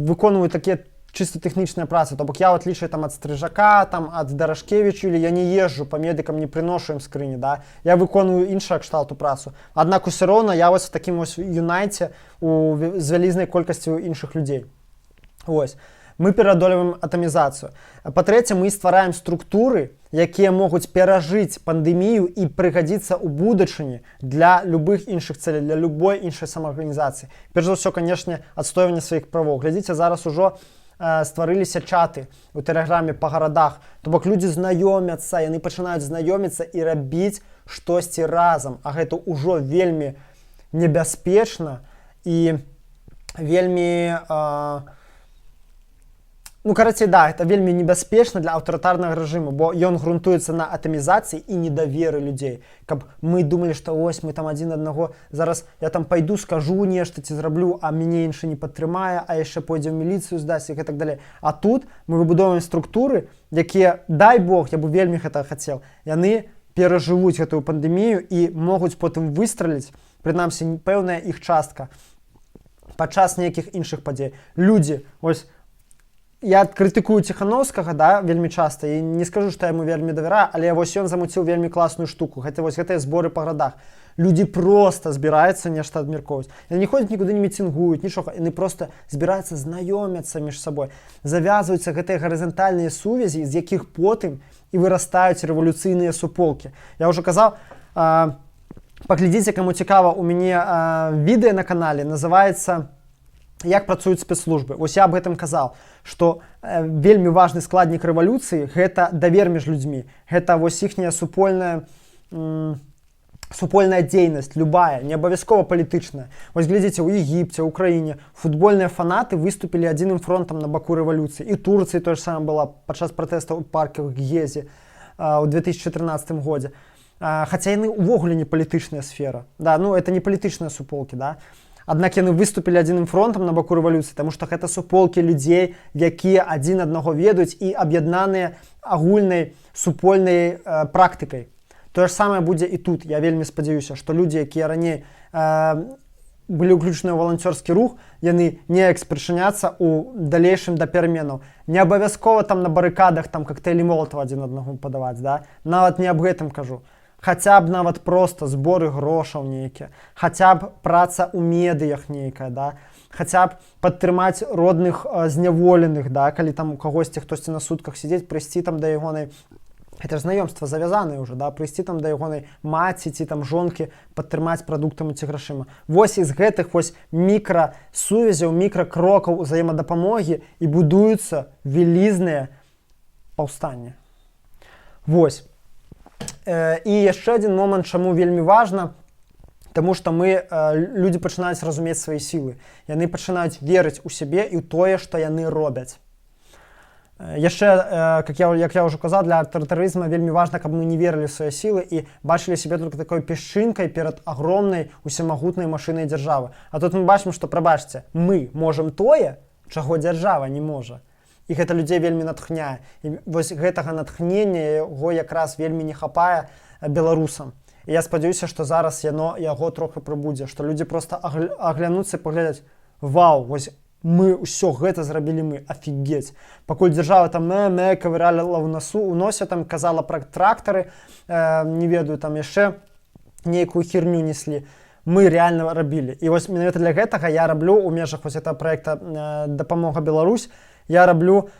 выконваю такія чыста тэхнічная праца, то бок я, в отличие там ад Стрыжака, там ад Дарашкевічу, или я не езжу по медыкам, не прыношу ім скрыні, да, я выконваю іншага кшталту працу. Аднак усё роўна я вось в такім вось юнайце з вялізнай колькасцю іншых людзей. Ось. Мы пераадольваем атамізацыю. Па-трэцяе, мы ствараем структуры, якія могуць перажыць пандэмію і прыгадзіцца ў будучыні для любых іншых цэлей, для любой іншай самаарганізацыі. Перш за ўсё, канешне, адстойванне сваіх правоў. Глядзіце, зараз ужо стварыліся чаты у тэлеграме па гарадах. То бок людзі знаёмяцца, яны пачынаюць знаёміцца і рабіць штосьці разам. А гэта ўжо вельмі небяспечна. І вельмі ну, карацей, да, это вельмі небяспечна для аўтарытарнага рэжыму, бо ён грунтуецца на атамізацыі і недаверы людзей, каб мы думалі, што ось мы там адзін аднаго, зараз я там пайду, скажу нешта ці зраблю, а мяне іншы не падтрымае, а яшчэ пойдзе ў міліцыю здасць і гэтак далей. А тут мы выбудоўваем структуры, якія, дай бог, я бы вельмі гэта хацеў, яны перажывуць гэтую пандэмію і могуць потым выстраліць, прынамсі пэўная іх частка, падчас нейкіх іншых падзей. Людзі, ось я крытыкую Ціхановскага, да, вельмі часта, і не скажу, што я яму вельмі давяраю, але вось ён замуціў вельмі класную штуку. Гэта вось гэтыя зборы па гарадах. Людзі проста збіраюцца нешта абмяркоўваць. Яны не ходзяць нікуды, не мітынгуюць, нічога. Яны проста збіраюцца, знаёмяцца між сабой. Завязваюцца гэтыя гарызантальныя сувязі, з якіх потым і вырастаюць рэвалюцыйныя суполкі. Я ўжо казаў, паглядзіце, каму цікава, у мяне відэа на канале называецца «Як працуюць спецслужбы». Вось я аб гэтым казаў, што вельмі важны складнік рэвалюцыі — гэта давер між людзьмі, гэта вось іхняя супольная дзейнасць, любая, не абавязкова палітычная. Вось глядзіце, у Егіпце, Украіне футбольныя фанаты выступілі адзіным фронтам на баку рэвалюцыі. І Турцыі то же самое была падчас пратэстаў у парках Гезі ў 2013 годзе. Хаця яны увогуле не палітычная сфера, да, ну, это не палітычныя суполкі, да. Аднак яны выступілі адзіным фронтам на баку рэвалюцыі, таму што гэта суполкі людзей, якія адзін аднаго ведаюць і аб'яднаныя агульнай супольнай практыкай. Тое ж самае будзе і тут. Я вельмі спадзяюся, што людзі, якія раней былі ўключаны ў валанцёрскі рух, яны неяк спрычыняцца ў далейшым да пераменаў. Не абавязкова там на барыкадах там кактэйлі Молатава адзін аднаму падаваць, да? Нават не аб гэтым кажу. Хаця б нават проста зборы грошаў нейкія, хаця б праца ў медыях нейкая, да? Хаця б падтрымаць родных зняволеных, да? Калі там у кагосьці хтосьці на сутках сидзець, прыйсці там да ягонай, это ж знаёмства завязанае ўжо, да, прыйсці там да ягонай маці ці там жонкі, падтрымаць прадуктамі ці грашыма. Вось з гэтых вось мікрасувязяў, мікракрокаў узаемадапамогі і будуюцца вялізныя паўстанні. Вось. І яшчэ адзін момант, чаму вельмі важна: таму што людзі пачынаюць разумець свае сілы. Яны пачынаюць верыць у сябе і ў тое, што яны робяць. Яшчэ, як я ўжо казаў, для аўтарытарызма вельмі важна, каб мы не верылі ў свае сілы і бачылі сябе только такой песчынкай перад агромнай усемагутнай машынай дзяржавы. А тут мы бачым, што, прабачце, мы можам тое, чаго дзяржава не можа. І гэта людзей вельмі натхняе. І вось гэтага натхнення, яго якраз вельмі не хапае беларусам. І я спадзяюся, што зараз яно яго трохі прыбудзе, што людзі проста аглянуцца і паглядзяць: «Вау, вось мы ўсё гэта зрабілі мы, офигеть». Пакуль дзяржава там мэ кавырала ў насу, у носе, там казала пра трактары, не ведаю, там яшчэ нейкую херню неслі. Мы реально рабілі. І вось менавіта для гэтага я раблю у межах вось этого проекта «Дапамога Беларусь», я раблю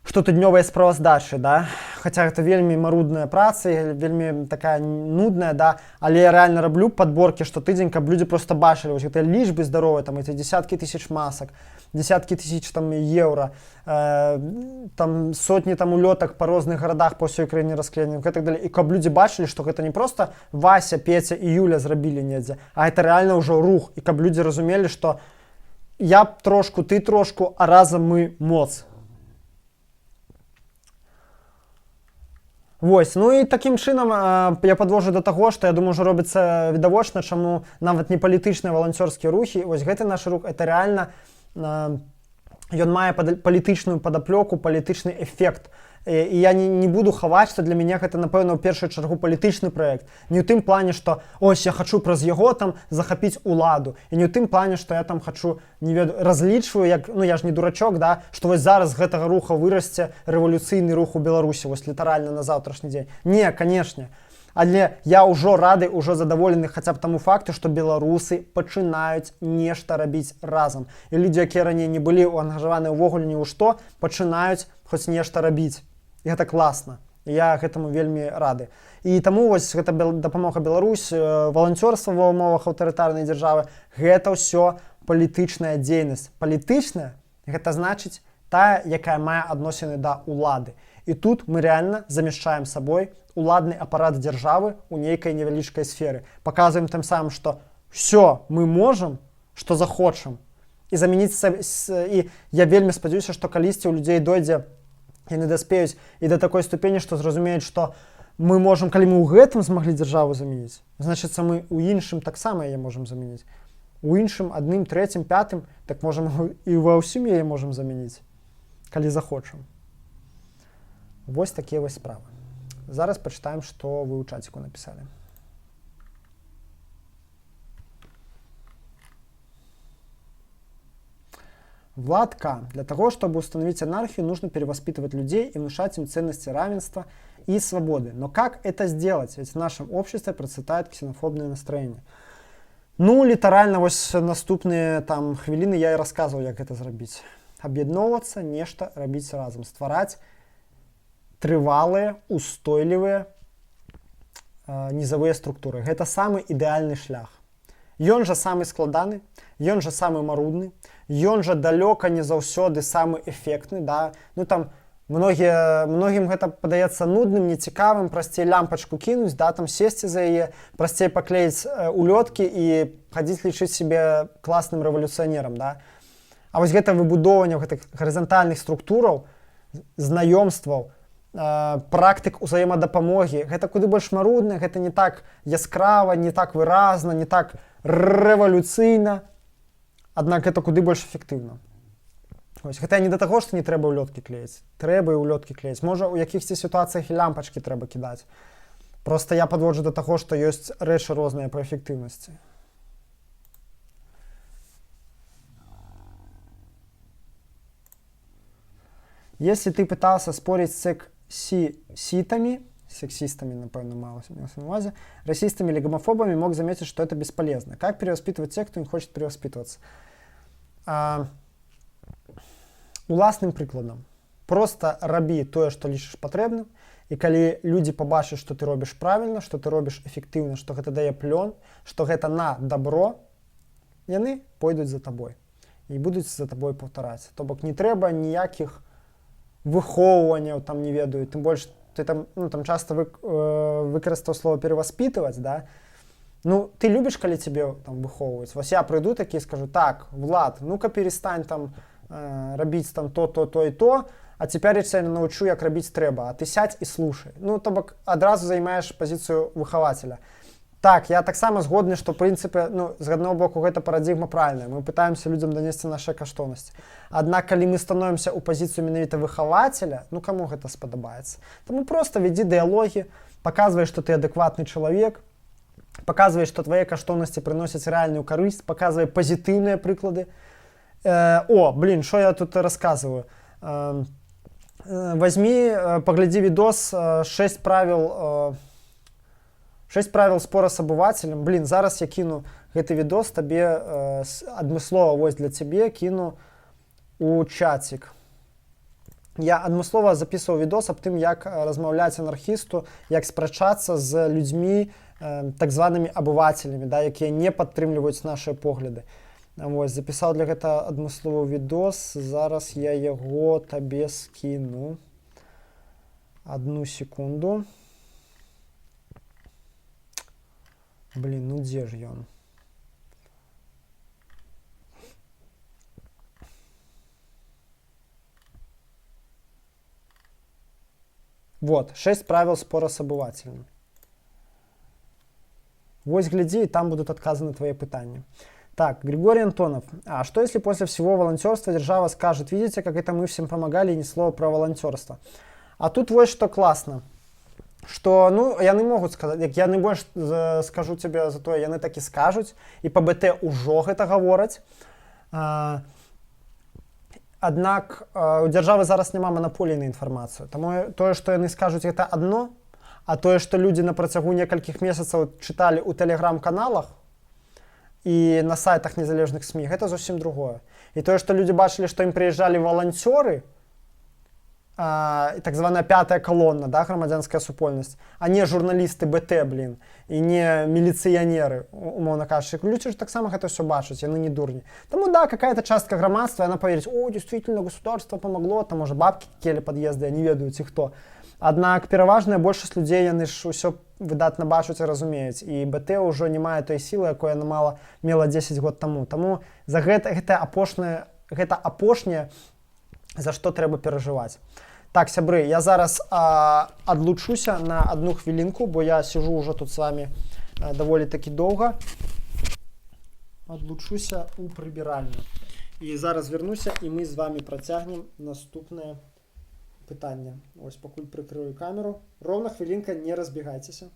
штотыднёвыя справаздачы, да, хаця гэта вельмі марудная праца і вельмі такая нудная, да, але я реально раблю подборки штотыдзень, каб людзі просто бачылі вось гэтыя лічбы здаровыя, там эти десяткі тысяч масак, десяткі тысяч там еўра, там сотні там улётак па розных гарадах па ўсёй краіне расклееных, гэтак далее. І каб людзі бачылі, што гэта не просто Вася, Петя і Юля зрабілі недзе, а это реально ўжо рух, і каб людзі разумелі, што я б трошку, ты трошку, а разам мы моц. Вось, ну і такім чынам я падвожу да таго, што, я думаю, ўжо робіцца відавочна, чаму нават не палітычныя валанцёрскія рухі, вось гэты наш рух — это реально ён мае палітычную падаплёку, палітычны эфект. І я не буду хаваць, што для мяне гэта, напэўна, ў першую чаргу палітычны праект. Не ў тым плане, што ось я хачу праз яго там захапіць уладу. І не ў тым плане, што я там хачу, не ведаю, разлічваю, як, ну, я ж не дурачок, да, што вось зараз з гэтага руха вырасце рэвалюцыйны рух у Беларусі, вось літаральна на заўтрашні дзень. Не, канешне. Але я ўжо рады, ўжо задаволены хаця б таму факту, што беларусы пачынаюць нешта рабіць разам. І людзі, якія раней не былі ангажаваны ўвогуле ні ў што, пачынаюць хоць нешта рабіць. І гэта класна. І я гэтаму вельмі рады. І таму вось гэта «Дапамога Беларусь», валанцёрства ва ўмовах аўтарытарнай дзяржавы — гэта ўсё палітычная дзейнасць. Палітычная — гэта значыць тая, якая мае адносіны да улады. І тут мы реально замяшчаем сабой уладны апарат дзяржавы ў нейкай невялічкай сферы. Паказваем тым самым, што всё мы можам. што захочам. І замяніць, і я вельмі спадзяюся, што калісьці ў людзей дойдзе, яны даспеюць і да такой ступені, што зразумеюць, што мы можам, калі мы ў гэтым змаглі дзяржаву замяніць, значыцца, мы ў іншым таксама яе можам замяніць. У іншым, адным, трэцім, пятым, так можам і ва ўсім яе можам замяніць, калі захочам. Вось такія вось справы. Зараз пачытаем, што вы ў чаціку напісалі. Влад К. Для того, чтобы установить анархию, нужно перевоспитывать людей и внушать им ценности равенства и свободы. Но как это сделать? Ведь в нашем обществе процветает ксенофобное настроение. Ну, літаральна вось наступныя там хвіліны я і расказваў, як гэта зрабіць. Аб'ядноўвацца, нешта рабіць разам, ствараць трывалыя, устойлівыя нізавыя структуры. Гэта самы ідэальны шлях. Ён жа самы складаны, ён жа самы марудны, ён жа далёка не заўсёды самы эфектны, да? Ну там многім гэта падаецца нудным, нецікавым, прасцей лямпачку кінуць, да, там сесці за яе, прасцей паклеіць улёткі і хадзіць лічыць сябе класным рэвалюцыянерам, да? А вось гэта выбудоўванне гэтых гарызантальных структураў, знаёмстваў, практык узаемадапамогі, гэта куды больш марудна, гэта не так яскрава, не так выразна, не так рэвалюцыйна, аднак гэта куды больш эфектыўна. Вось, гэта не да таго, што не трэба ўлёткі клеіць. Трэба і ўлёткі клеіць. Можа, у якіхсьці сітуацыях і лямпачкі трэба кідаць. Просто я падводжу да таго, што ёсць рэчы розныя па эфектыўнасці. Если ты пытался спорить с сексистами, сексистами, напэўна, мелось на увазе, расистами или гомофобами, мог заметить, что это бесполезно. Как перевоспитывать тех, кто не хочет перевоспитываться? Уласным прыкладам. Просто рабі тое, што лічыш патрэбным, і калі людзі пабачаць, што ты робіш правільна, што ты робіш эфектыўна, што гэта дае плён, што гэта на дабро, яны пойдуць за табой і будуць за табой паўтараць. То бок не трэба ніякіх выхоўванняў, там не ведаю, тым больш ты там, ну, там часто выкарыстаў слово перевоспитывать, да? Ну, ты любишь, калі тебе там выхоўваюць? Вось я прыйду такі і скажу: «Так, Влад, ну-ка перестань там рабіць там то, то, то і то, а цяпер я тебя научу, як рабіць трэба, а ты сядь і слушай». Ну, то бок адразу займаеш пазіцыю выхавацеля. Так, я таксама згодны, што, прынцыпе, ну, з аднаго боку, гэта парадзігма правільная. Мы пытаемся людзям данесці нашыя каштоўнасці. Аднак, калі мы становімся ў пазіцыю менавіта выхавацеля, ну каму гэта спадабаецца? Таму просто вядзі дыялогі, паказвай, што ты адэкватны чалавек, паказвай, што твае каштоўнасці прыносяць рэальную карысць, паказвай пазітыўныя прыклады. О, блин, што я тут расказваю? Возьми, паглядзі відос 6 правил, 6 правил спора с обывателем. Блин, зараз я кіну гэты відос табе адмыслова, вось для цябе кіну у чацік. Я адмыслова записываў відос аб тым, як размаўляць анархісту, як спрачацца з людзьмі, так званымі обывателями, да, якія не падтрымліваюць нашыя погляды. Вось, запісаў для гэта адмысловы відос. Зараз я яго табе скіну. Одну секунду. Блин, ну дзе ж ён? Вот, 6 правил спора с обывателем. Вось глядзі, і там будут адказы на твои пытанні. Так, Григорий Антонов. А что, если после всего волонтерства держава скажет: «Видите, как это мы всем помогали, и ни слова про волонтерство»? А тут вот что классно. Что, ну, яны могуць сказаць, як яны больш скажу тебе за тое, яны так і скажуць, і па БТ ўжо гэта гавораць. Аднак у дзяржавы зараз няма манаполіі на інфармацыю. Таму тое, што яны скажуць, гэта адно, а тое, што людзі на працягу некалькіх месяцаў чыталі ў тэлеграм-каналах і на сайтах незалежных СМІ, гэта зусім другое. І тое, што людзі бачылі, што ім прыязджалі валанцёры, так званая пятая колонна, да, грамадзянская супольнасць, а не журналісты БТ, блин, і не міліцыянеры, умоўна кажучы. Людзі ж таксама гэта ўсё бачаць, яны не дурні. Таму да, какая-то частка грамадства, она поверыць: о, действительно, государство помогло, там, можа, бабки келі пад'езды, я не ведаю, ці хто. Аднак пераважная большасць людзей, яны ж ўсё выдатна бачаць і разумеюць. І БТ ўжо не мае той сілы, якой яна мела 10 год таму. Таму за гэта, гэта апошняе, за што трэба перажываць. Так, сябры, я зараз адлучуся на одну хвілінку, бо я сижу ўжо тут с вами даволі такі доўга. Адлучуся у прыбіральню. І зараз вернуся, і мы з вами працягнем наступнае пытанне. Ось пакуль прыкрыю камеру. Роўна хвілінка, не разбегайцеся.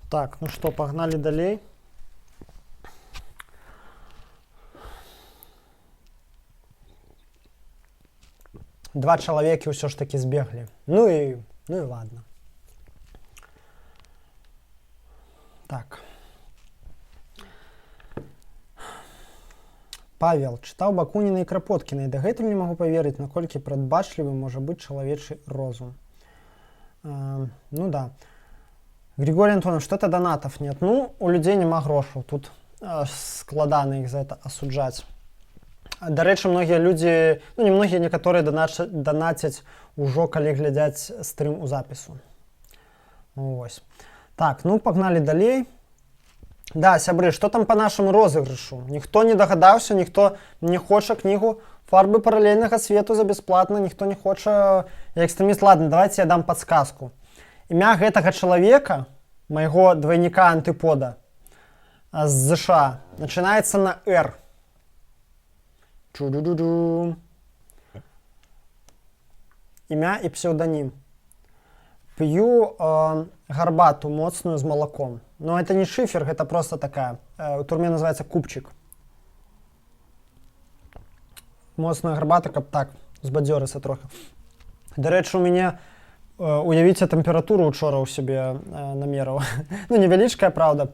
Так, ну что, погнали далей. Два чалавекі ўсё ж таки збеглі. Ну і ладно. Так. Павел, чытаў Бакуніна і Крапоткіна і дагэтуль не магу паверыць, наколькі прадбачлівы можа быць чалавечы розум. Ну да. Григорий Антонов, что-то донатов нет. Ну, у людей няма грошаў. Тут складана іх за это асуджаць. Дарэчы, многія людзі, ну не многія, некаторыя данацяць ужо, калі глядзяць стрым у запісу. Вось. Так, ну погнали далей. Да, сябры, что там по нашему розыгрышу? Ніхто не дагадаўся, ніхто не хоча кнігу «Фарбы паралельнага свету» за бесплатно, ніхто не хоча. Я экстрэміст, ладно, давайте я дам подсказку. Імя гэтага чалавека, майго двойника антыпода з ЗША, начинается на Р. Чу-ду-ду-ду. Імя і псеўданім. П'ю гарбату моцную з малаком. Но это не шифер, это просто такая. У турме называется купчик. Моцная гарбата, каб так збадзёрыцца трохі. Дарэчы, у мяне, уявіце, тэмпературу учора ў сябе намераў. Ну, невялічкая, праўда.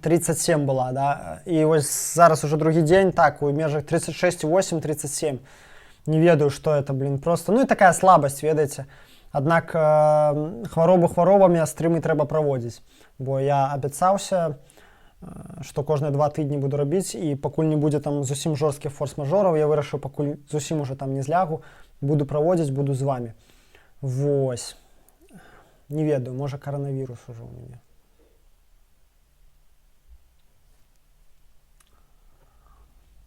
37 была, да. І вось зараз уже другі дзень, так, у межах 36,8, 37. Не ведаю, что это, блин, просто. Ну і такая слабасць, ведаеце. Аднак хваробу хваробамі, а стрымы трэба праводзіць. Бо я абяцаўся, што кожныя 2 тыдні буду рабіць, і пакуль не будзе там зусім жорсткіх форс-мажораў, я вырашыў, пакуль зусім уже там не злягу, буду праводзіць, буду з вами. Вось. Не ведаю, можа, каранавірус ужо ў мяне.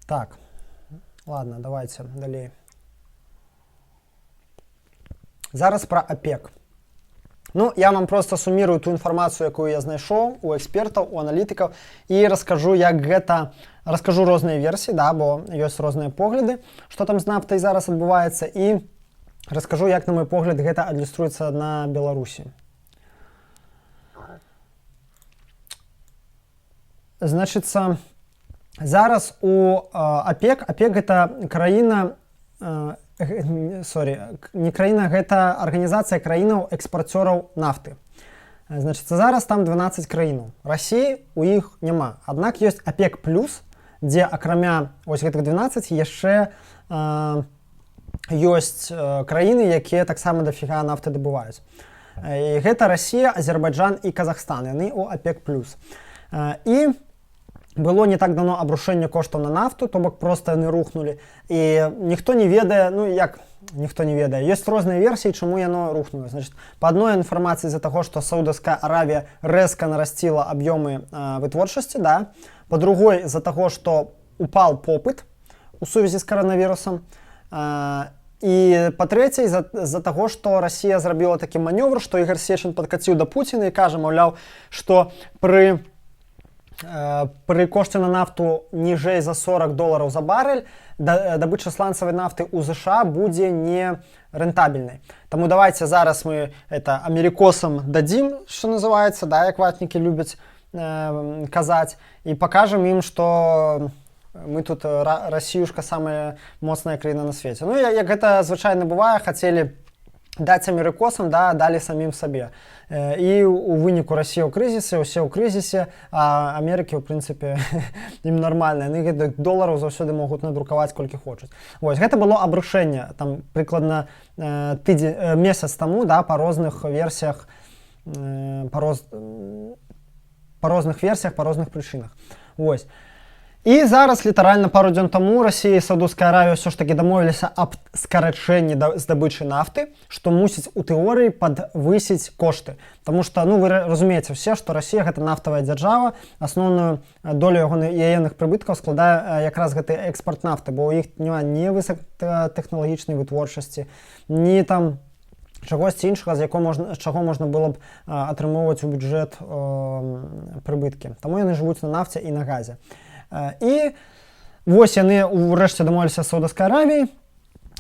Так, ладно, давайте далей. Зараз пра АПЕК. Ну, я вам просто сумірую ту інфармацыю, якую я знайшоў у экспертаў, у аналітыкаў, і раскажу, як гэта, раскажу розныя версіі, да, бо ёсць розныя погляды, што там з нафтай зараз адбываецца, і раскажу, як, на мой погляд, гэта адлюструецца на Беларусі. Значыцца, зараз у АПЕК, АПЕК гэта краіна, сорі, не краіна, гэта арганізацыя краінаў экспарцёраў нафты. Значыцца, зараз там 12 краінаў. Расіі у іх няма. Аднак ёсць АПЕК плюс, дзе акрамя ось гэтых 12 яшчэ ёсць краіны, якія таксама дафіга нафты дабываюць. І гэта Расія, Азербайджан і Казахстан. Яны ў АПЕК плюс. І было не так давно абрушэнне коштаў на нафту, то бок проста яны рухнулі. І ніхто не ведае, ну як ніхто не ведае. Ёсць розныя версіі, чаму яно рухнула. Значит, па адной інфармацыі, з-за таго, што Саудаўская Аравія рэзка нарасціла аб'ёмы вытворчасці, да. Па другой, з-за таго, што упал попыт у сувязі з каранавірусам. І па трэцяй, з-за таго, што Расія зрабіла такі манёвр, што Ігор Сечин падкаціў да Пуціна і кажа, маўляў, што пры кошце на нафту ніжэй за 40 долараў за барэль дабыча сланцавай нафты ў ЗША будзе не рэнтабельнай. Таму давайте зараз мы это америкосам дадзім, что называется, да, як ватнікі любяць казаць, і пакажам ім, што мы тут Расіюшка самая моцная краіна на свеце. Ну, як гэта звычайна бывае, хацелі даць амерыкосам, да, далі самім сабе. І у выніку Расія ў крызісе, усе ў крызісе, а Амерыкі, ў прынцыпе, ім нармальна. Яны гэтых долараў заўсёды могуць надрукаваць колькі хочуць. Вось гэта было абрушэнне там прыкладна тыдзень, месяц таму, да, па розных версіях, па розных версіях, па розных прычынах. Вось. І зараз, літаральна пару дзён таму, Расія і Саудаўская Аравія ўсё ж такі дамовіліся аб скарачэнні здабычы нафты, што мусіць у тэорыі падвысіць кошты. Таму што, ну, вы разумееце все, што Расія гэта нафтавая дзяржава, асноўную долю яеных прыбыткаў складае якраз гэты экспарт нафты, бо ў іх няма ні высокатэхналагічнай вытворчасці, ні там чагосьці іншага, з якого можна, з чаго можна было б атрымоўваць у бюджэт прыбыткі. Таму яны жывуць на нафце і на газе. І вось яны ўрэшце дамовіліся з Саудаўскай Аравіяй.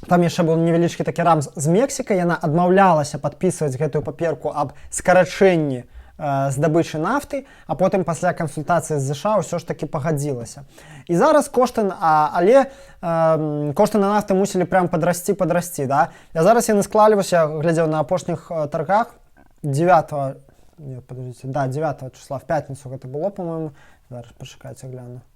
Там яшчэ быў невялічкі такі рамз з Мексікай, яна адмаўлялася падпісваць гэтую паперку аб скарачэнні здабычы нафты, а потым пасля кансультацыі з ЗША ўсё ж такі пагадзілася. І зараз кошты, але кошты на нафты мусілі прям падрасці, падрасці, да? А зараз яны склалі, вось я глядзеў на апошніх таргах 9, нет, подождите, да, 9 числа, в пятницу гэта было, по-моему, зараз, пачакайце, гляну.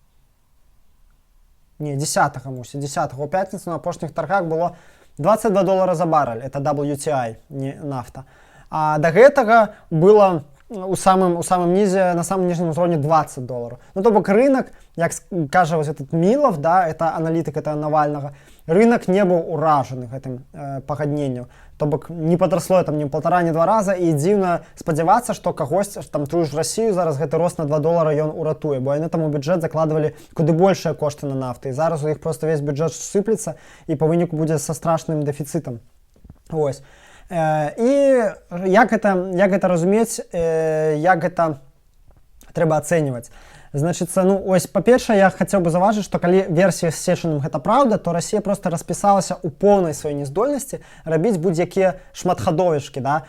Не, 10 мусіць, 10 у пятніцу на апошніх таргах было 22 долара за баррель, это WTI, не нафта. А до гэтага было у самым нізе, на самом ніжнім узроўні 20 долараў. Ну, то бок рынок, як кажа вось этот Мілов, да, это аналітык это Навальнага, рынок не быў уражаны гэтым пагадненнем. То бок не падрасло там ні полтора, ні два раза, і дзіўна спадзявацца, што кагось там, тую ж Расію, зараз гэты рост на 2 долара ён уратуе, бо яны там у бюджэт закладвалі куды большыя кошты на нафты. І зараз у іх просто весь бюджэт сыплецца і па выніку будзе са страшным дэфіцытам. Ось. І як гэта разумець, як гэта трэба ацэньваць? Значыцца, ну ось, па-першае, я хацеў бы заўважыць, што калі версія з Сечаным гэта праўда, то Расія просто распісалася ў поўнай сваёй нездольнасці рабіць будь-якія шматхадовічкі, да,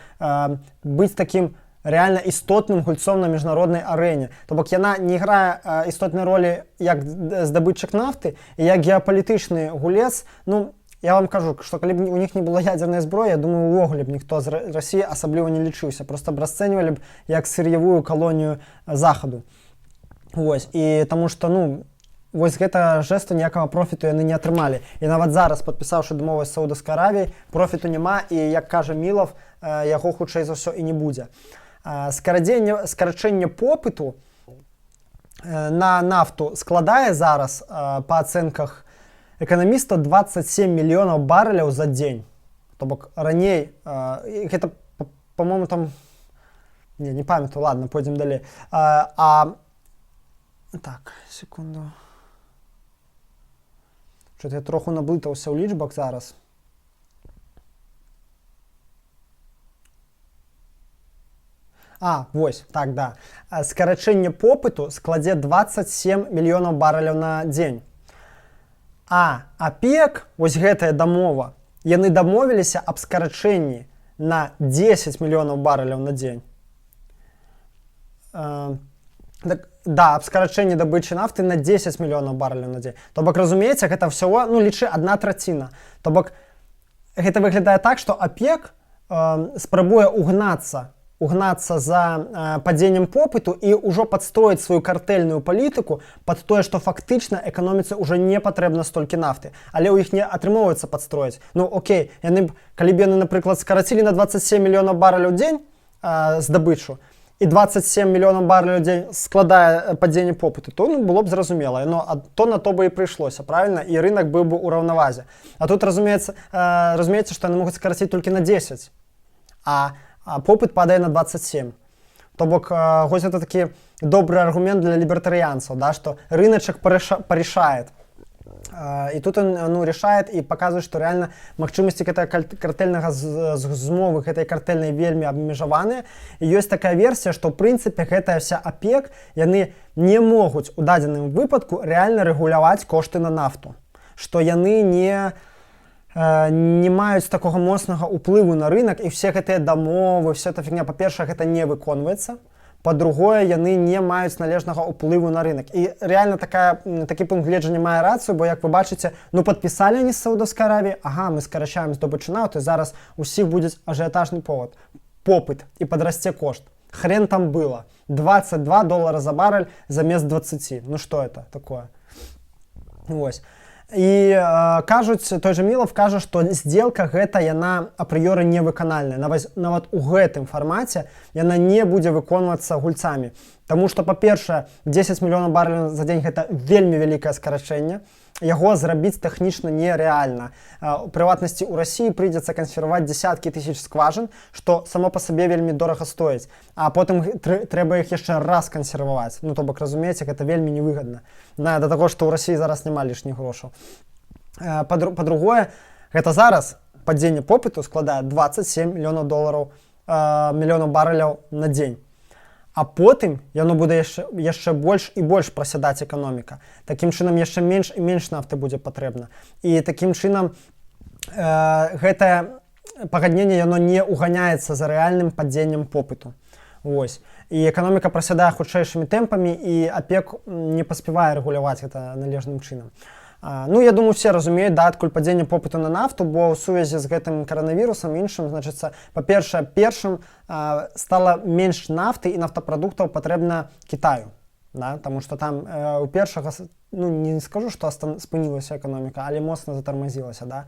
быць такім рэальна істотным гульцом на міжнароднай арэне. То бок яна не грае істотнай ролі як здабытчык нафты і як геапалітычны гулец. Ну, я вам кажу, што калі б у них не было ядернай зброі, я думаю, увогуле б ніхто з Расіі асабліва не лічыўся, просто б расцэньвалі б як сыр'явую калонію Захаду. Вось, і таму што, ну, вось гэта жэсту ніякага профіту яны не атрымалі. І нават зараз, падпісаўшы дамову з Саудаўскай Аравіяй, профіту няма, і, як кажа Мілов, яго хутчэй за ўсё і не будзе. Скарачэнне попыту на нафту складае зараз, па ацэнках эканаміста, 27 мільёнаў барэляў за дзень. То бок раней і гэта, по-моему, там не памятаю, ладно, пойдзем далей. Так, секунду. Что-то я троху наблытаўся ў лічбах зараз. А, вось, так, да. Скарачэнне попыту складзе 27 мільёнаў барэляў на дзень. А АПЕК, вось гэтая дамова, яны дамовіліся аб скарачэнні на 10 мільёнаў барэляў на дзень. Так, да, аб скарачэнні добычы нафты на 10 мільёнаў барэляў на дзень. То бок, разумееце, гэта всего, ну, лічы, одна траціна. То бок гэта выглядае так, што АПЕК спрабуе угнацца за падзеннем попыту і ўжо падстроіць сваю картэльную палітыку пад тое, што фактычна эканоміцы ўжо не патрэбна столькі нафты, але ў іх не атрымоўваецца падстроіць. Ну окей, яны б, калі б яны, напрыклад, скарацілі на 27 мільёнаў барэляў дзень здабычу, і 27 мільёнаў барэляў дзень складае падзенне попыту, то, ну, было б зразумела, но а то на то бы і прыйшлося, правильно, і рынок быў бы ў раўнавазе. А тут разумеецца, што яны могуць скараціць толькі на 10, а попыт падае на 27. То бок вось это такі добры аргумент для лібертарыянцаў, да, что рыначак порешает. І тут он, ну, решает і показывает, что реально магчымасці гэтага картэльнага змовы гэтай картэльнай вельмі абмежаваныя. І ёсць такая версія, што ў прынцыпе гэтая вся АПЕК, яны не могуць у дадзеным выпадку реально рэгуляваць кошты на нафту, што яны не маюць такога моцнага ўплыву на рынок, і все гэтыя дамовы, вся эта фігня, па-першае, гэта не выконваецца, па-другое, яны не маюць належнага ўплыву на рынок. І реально такі пункт гледжання мае рацыю, бо, як вы бачыце, ну, падпісалі они з Саудаўскай Аравіі: ага, мы скарачаем здобычу нафты, зараз усіх будзе ажыятажны попыт і падрасце кошт. Хрен там было, 22 доллара за баррель замест 20. Ну что это такое? Вось. І кажуць, той же Мілов кажа, што сделка гэта, яна апрыёры невыканальная. Нават у гэтым фармаце яна не будзе выконвацца гульцамі. Таму што, па-першае, 10 мільёнаў барэляў за дзень — гэта вельмі вялікае скарачэнне. Яго зрабіць тэхнічна нерэальна. У прыватнасці, у Расіі прыйдзецца кансерваваць десяткі тысяч скважин, што само па сабе вельмі дорага стоіць. А потым трэба іх яшчэ раз кансерваваць. Ну, то бок, разумееце, гэта вельмі невыгадна. Да таго, што ў Расіі зараз няма лішніх грошаў. Па-другое, гэта зараз падзенне попыту складае 27 мільёнаў долараў, мільёнаў барэляў на дзень. А потым яно будзе яшчэ больш і больш прасядаць эканоміка. Такім чынам, яшчэ менш і менш нафты будзе патрэбна. І такім чынам гэтае пагадненне, яно не уганяецца за рэальным падзеннем попыту. Вось. І эканоміка прасядае хутчэйшымі тэмпамі, і АПЕК не паспявае рэгуляваць гэта належным чынам. Ну, я думаю, все разумеюць, да, адкуль падзенне попыту на нафту, бо ў сувязі з гэтым каранавірусам іншым, значыцца, па-першае, першым стала менш нафты і нафтапрадуктаў патрэбна Кітаю, да, таму што там у першага, ну, не скажу, што спынілася эканоміка, але моцна затармазілася, да.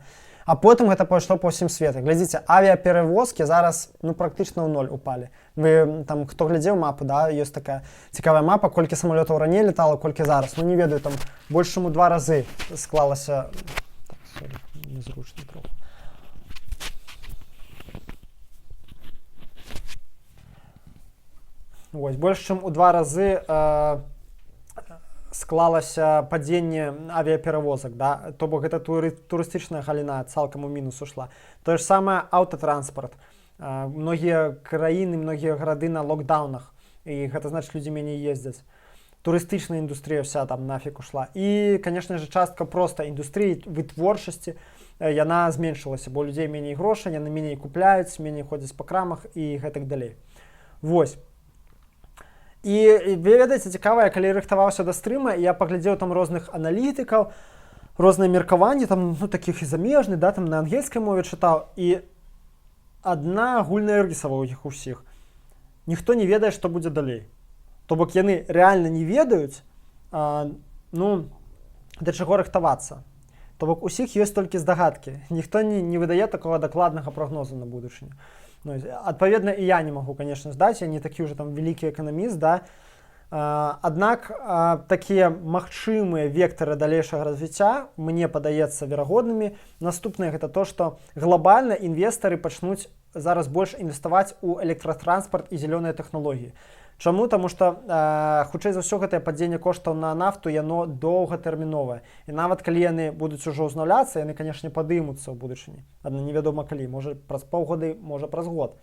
А потым гэта пайшло па ўсім свету. Глядзіце, авіаперавозкі зараз, ну, практычна ў ноль упалі. Вы там, хто глядзеў мапу, да, ёсць такая цікавая мапа, колькі самалётаў раней летала, колькі зараз. Ну, не ведаю, там больш чым у два разы склалася. Так, sorry, незручна троху. Вось, больш чым у два разы склалася падзенне авіяперавозак, да? То бок гэта турыстычная галіна цалкам у мінус ушла. Тое ж самае аўтатранспарт. Многія краіны, многія гарады на локдаунах, і гэта значыць, людзі меней ездзяць. Турыстычная індустрыя вся там нафиг ушла. І, конечно же, частка проста індустрыі вытворчасці, яна зменшылася, бо людзей меней грошай, яны меней купляюць, меней ходзяць па крамах і гэтак далей. Вось. І ведаеце, цікава, я калі рыхтаваўся да стрыма, я паглядзеў там розных аналітыкаў, розныя меркаванні там, ну, такіх і замежных, да, там на ангельскай мове чытаў, і адна агульная рыса ва ў іх усіх: ніхто не ведае, што будзе далей. То бок яны рэальна не ведаюць, ну, да чаго рыхтавацца. То бок усіх ёсць толькі здагадкі. Ніхто не выдае такога дакладнага прагнозу на будучыню. Ну, адпаведна, і я не магу, конечно, здаць, я не такі ўжо там вялікі эканаміст, да. Аднак такія магчымыя вектары далейшага развіцця мне падаецца верагоднымі. Наступнае — гэта то, што глобальна інвестары пачнуць зараз больш інвеставаць у электратранспарт і зялёныя тэхналогіі. Чаму? Таму што хутчэй за ўсё гэтае падзенне коштаў на нафту, яно доўгатэрміновае. І нават калі яны будуць ужо ўзнаўляцца, яны, канешне, падымуцца ў будучыні. Адна невядома калі, можа, праз паўгоды, можа, праз год.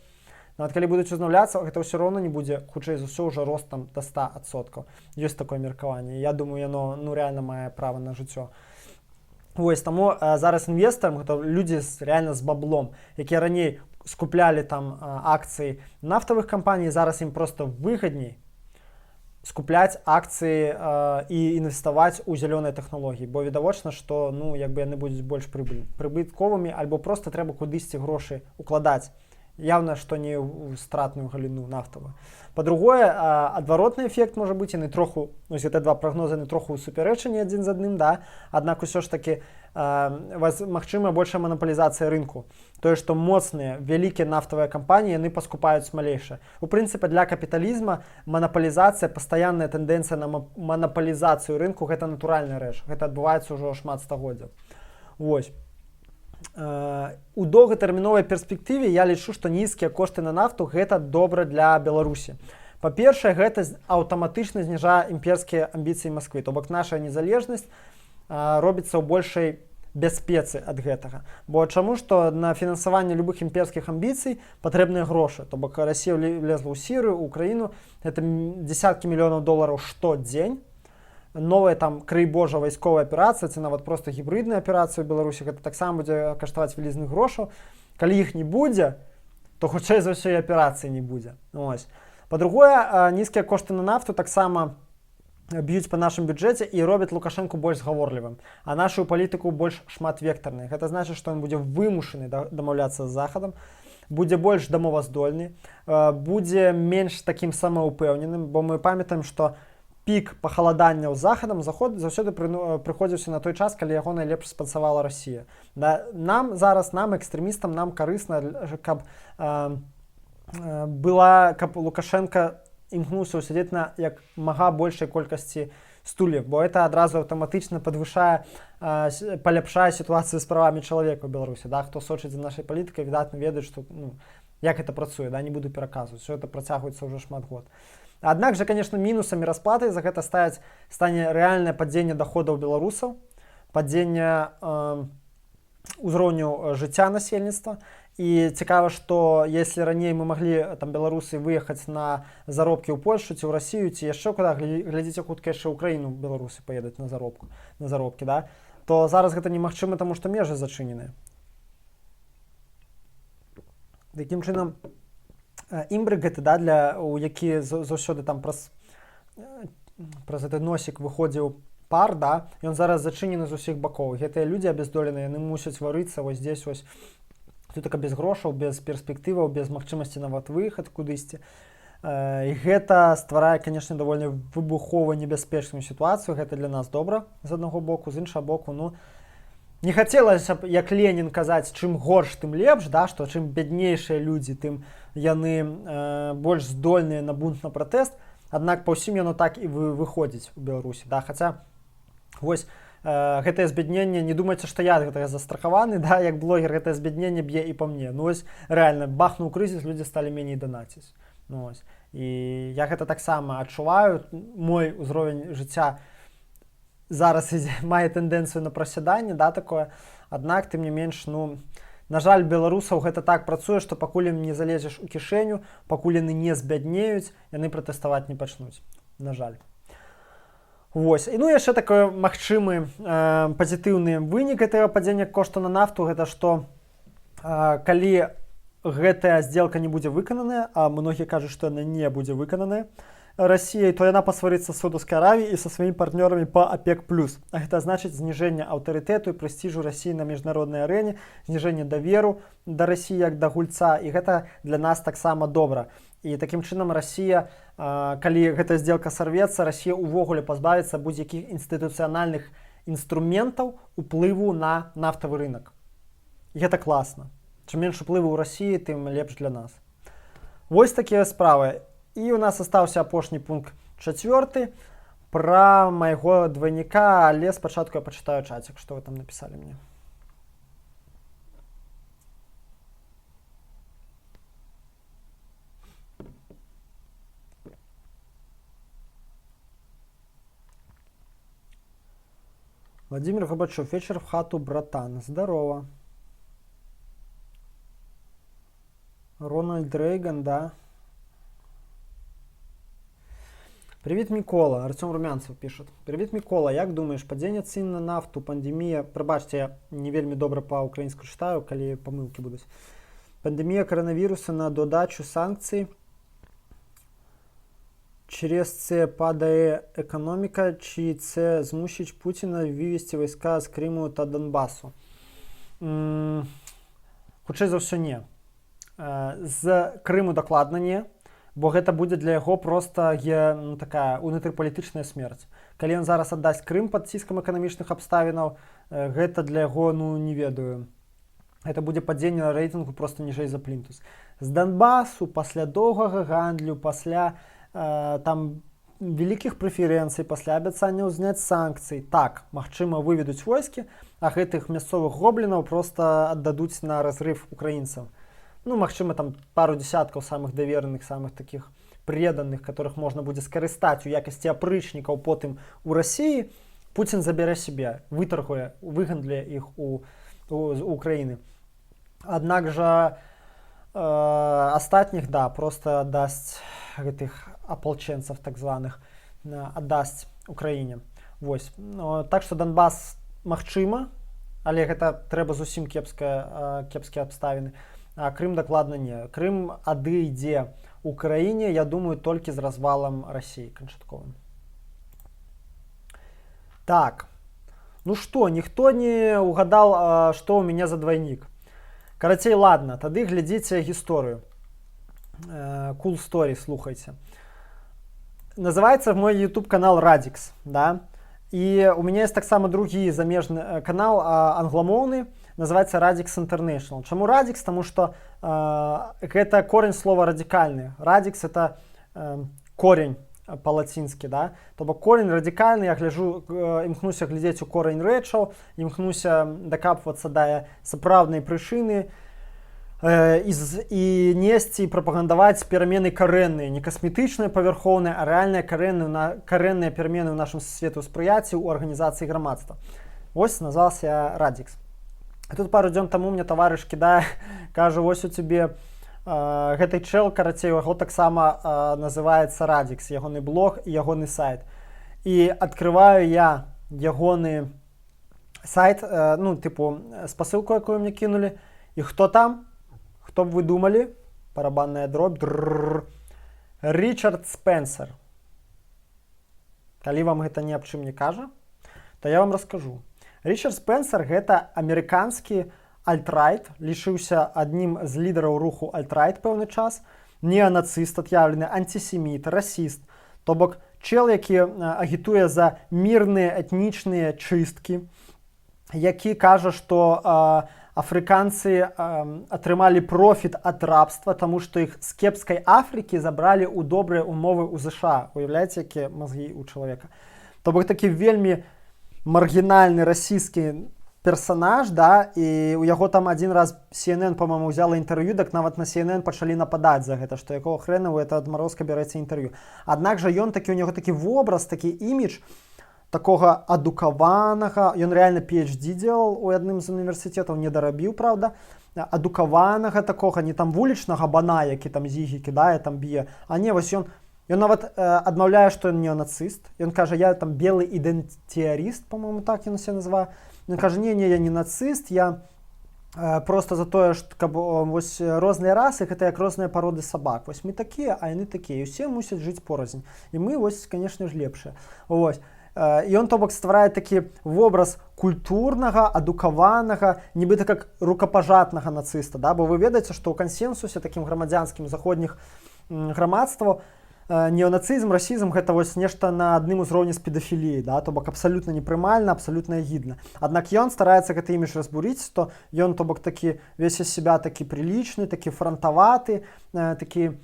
Нават калі будуць узнаўляцца, гэта ўсё роўна не будзе, хутчэй за ўсё, ўжо ростам да 100%. Ёсць такое меркаванне. Я думаю, яно, ну, рэальна мае права на жыццё. Вось таму зараз інвестарам, гэта людзі реально з баблом, якія раней скуплялі там акцыі нафтавых кампаній, зараз ім просто выгадней Скупляць акцыі і інвеставаць у зялёныя тэхналогіі, бо відавочна, што, ну, як бы яны будуць больш прыбытковымі, альбо просто трэба кудысьці грошы укладаць, явно што не ў стратную галіну нафтавую. Па-другое, адваротны эфект можа быць. Яны троху, ну, гэта два прагнозы, яны троху ў супярэчанні адзін з адным, да, аднак усё ж таки магчыма большая манапалізацыя рынку, тое, што моцныя вялікія нафтавыя кампаніі, яны паскупаюць малейшыя. У прынцыпе, для капіталізма манапалізацыя, пастаянная тэндэнцыя на манапалізацыю рынку — гэта натуральная рэч, гэта адбываецца ўжо шмат стагоддзяў. Вось. У доўгатэрміновай перспектыве я лічу, што нізкія кошты на нафту — гэта добра для Беларусі. Па-першае, гэта аўтаматычна зніжае імперскія амбіцыі Масквы, то бок наша незалежнасць робіцца ў большай бяспецы ад гэтага. Бо чаму што на фінансаванне любых імперскіх амбіцый патрэбныя грошы, то бок Расія лезла ў Сірыю, Украіну, это десяткі мільёнаў долараў штодзень. Новая там, крый божа, вайсковая аперацыя ці нават просто гібрыдная аперацыя ў Беларусі, гэта таксама будзе каштаваць вялізных грошаў. Калі іх не будзе, то хутчэй за ўсё і аперацыі не будзе. Ось. Па-другое, нізкія кошты на нафту таксама б'юць па нашым бюджэце і робяць Лукашэнку больш згаворлівым, а нашу палітыку больш шматвектарнай. Гэта значыць, што ён будзе вымушаны дамаўляцца з Захадам, будзе больш дамоваздольны, будзе менш такім самаўпэўненым, бо мы памятаем, што пік пахаладання ў Захадам Заход заўсёды прыходзіўся на той час, калі яго найлепш спансавала Расія. Да, нам зараз, нам, экстрэмістам, нам карысна, каб была, каб Лукашэнка імкнуўся ўсядзець на як мага большай колькасці стульев, бо это адразу аўтаматычна падвышае, паляпшае сітуацыю з правамі чалавека ў Беларусі. Да, хто сочыць за нашай палітыкай, выдатна ведаюць, што, ну, як это працуе, да, не буду пераказваць, все это працягваецца ўжо шмат год. Аднак жа, конечно, мінусамі, расплатай за гэта стане рэальнае падзенне доходаў беларусаў, падзенне ўзроўню жыцця насельніцтва. І цікава, што если раней мы маглі там, беларусы, выехаць на заробкі ў Польшу ці ў Расію ці яшчэ куда, глядзіце, хутка яшчэ ў краіну беларусы паедуць на заробкі, да, то зараз гэта немагчыма, таму што межы зачыненыя. Такім чынам, імбрык гэты, да, для у які заўсёды там праз гэты носік выходзіў пар, да, ён зараз зачынены з усіх бакоў. Гэтыя людзі абездоленыя, яны мусяць варыцца вось здесь вось тут, така без грошаў, без перспектываў, без магчымасці нават выехаць кудысьці. І гэта стварае, конечно, даволі выбухова небяспечную сітуацыю. Гэта для нас добра з аднаго боку, з іншага боку, ну, не хацелася б, як Ленін, казаць: чым горш, тым лепш, да, што чым бяднейшыя людзі, тым яны больш здольныя на бунт, на пратэст. Аднак па ўсім яно так і выходзіць у Беларусі, да. Хаця вось гэтае збядненне, не думайце, што я ад гэтага застрахаваны, да, як блогер, гэтае збядненне б'е і па мне. Ну вось рэальна бахнуў крызіс, людзі сталі меней данаціць. Ну, вось. І я гэта таксама адчуваю, мой узровень жыцця зараз мае тэндэнцыю на прасяданне, да, такое. Аднак тым не менш, ну, на жаль, беларусаў гэта так працуе, што пакуль ім не залезеш у кішэню, пакуль яны не збяднеюць, яны пратэставаць не пачнуць, на жаль. Вось. І, ну, яшчэ такой магчымы пазітыўны вынік гэтага падзення кошту на нафту — гэта што калі гэтая сделка не будзе выкананая, а многія кажуць, што яна не будзе выкананая Расіяй, то яна пасварыцца з Саудаўскай Аравіяй і са сваімі партнёрамі па АПЕК плюс. А гэта значыць зніжэнне аўтарытэту і прэстыжу Расіі на міжнароднай арэне, зніжэнне даверу да Расіі як да гульца, і гэта для нас таксама добра. І такім чынам Расія, калі гэтая сделка сарвецца, Расія ўвогуле пазбавіцца будзь-якіх інстытуцыянальных інструментаў уплыву на нафтавы рынок. І гэта класна. Чым менш уплыву ў Расіі, тым лепш для нас. Вось такія справы. І у нас астаўся апошні пункт, чацвёрты, пра майго двайніка, але спачатку я пачытаю чацік, што вы там напісалі мне. Владимир Горбачев, вечер в хату, братан. Здорово. Рональд Рейган, да. Привет, Микола. Артем Румянцев пишет. Привет, Микола. Як думаешь, падзенне цін на нафту, пандемія... Прабачце, я не вельмі добра па-украінску чытаю, калі памылкі будуць. Пандемія коронавируса на додачу санкцый. Через це падає економіка, чи це змусить Путіна вивести війська з Криму та Донбасу? Хутчэй за ўсё, не. З Крыму дакладна не, бо гэта будзе для яго проста ну, такая унутрыпалітычная смерць. Калі ён зараз аддасць Крым пад ціскам эканамічных абставінаў, гэта для яго, ну, не ведаю. Это будзе падзенне рэйтынгу просто ніжэй за плінтус. З Донбасу пасля доўгага гандлю, пасля там вялікіх прэферэнцый, пасля абяцанняў зняць санкцый, так, магчыма, выведуць войскі, а гэтых мясцовых гоблінаў просто аддадуць на разрыв украінцам. Ну, магчыма, там пару десяткаў самых давераных, самых таких преданных, которых можна будзе скарыстаць у якасці апрычнікаў потым у Расіі, Пуцін забярэ себе, выторгуе, выгандле іх у Украіны. Аднак жа астатніх, да, просто дасць гэтых ополченцев так званых, аддасць Украіне. Вось. Ну, так што Донбас магчыма, але гэта трэба зусім кепскія абставіны. А Крым дакладна не. Крым адыдзе Украіне, я думаю, толькі з развалам Расіі канчатковым. Так. Ну что, никто не угадал, что у меня за двойник. Карацей, ладно, тады глядзіце гісторыю. Cool story, слухайте. Называется мой YouTube канал Radix, да? І у меня есть таксама другі замежны канал, англамоўны, называется Radix International. Чаму Radix? Таму что гэта корень слова радикальны. Radix — это корень па-лацінскі, да? То бок корень радикальны. Я гляжу, імкнуся глядзець у корань рэчаў, імкнуся дакапвацца да сапраўднай прычыны і несці і прапагандаваць перамены карэнныя, не касметычныя, павярхоўныя, а рэальныя карэнныя перамены ў нашым светаўспрыяцці, ў арганізацыі грамадства. Вось назвался Радикс. Тут пару дзён таму мне таварыш кідае, кажа: «Вось у цябе гэты чэл, карацей, яго таксама называецца Радикс, ягоны блог і ягоны сайт». І открываю я ягоны сайт, ну, тыпу спасылку, якую мне кінулі, і хто там? Хто б вы думалі? Барабанная дробь. Дрррр. Ричард Спенсер. Калі вам гэта ні аб чым не кажа, то я вам раскажу. Ричард Спенсер — гэта амерыканскі альтрайт, лічыўся аднім з лідараў руху альтрайт пэўны час, неанацыст ад'яўлены, антисеміт, расіст, то бок чел, які агітуе за мірныя этнічныя чысткі, які кажа, што афрыканцы атрымалі профіт ад рабства, таму што іх з кепскай Афрыкі забралі ў добрыя умовы ў ЗША. Уяўляеце, якія мазгі ў чалавека? То бок такі вельмі маргінальны расійскі персонаж, да, і у яго там адзін раз CNN, по-моему, взяла інтэрв'ю, дак нават на CNN пачалі нападаць за гэта, што якого хрена вы это адмарозка бярэце інтэрв'ю. Аднак жа ён такі, у него такі вобраз, такі імідж такога адукаванага, ён реально PhD делал у адным з універсітетаў, не дарабіў, праўда, адукаванага такога, не там вулічнага бана, які там зігі кідае, там б'е, а не, вось ён нават адмаўляе, што ён неонацыст. Ён кажа: «Я там белы ідэнтыарыст», по-моему, так ён себе называе. Ён кажа: «Не, не, я не нацыст, я просто за тое, што каб вось розныя расы — гэта як розныя пароды сабак. Вось мы такія, а яны такія, і усе мусяць жыць поразнь. І мы вось, конечно ж, лепшыя». Вось. Ён, то бок, стварае такі вобраз культурнага, адукаванага, нібыта как рукапажатнага нацыста, да? Бо вы ведаеце, што ў кансенсусе такім грамадзянскім заходніх грамадстваў неонацызм, расізм — гэта вось нешта на адным узроўні з педафіліяй, да? То бок абсалютна непрымальна, абсалютна агідна. Аднак ён стараецца гэты імідж разбурыць, то ён, то бок, такі весь из себя такі приличный, такі франтаваты, такі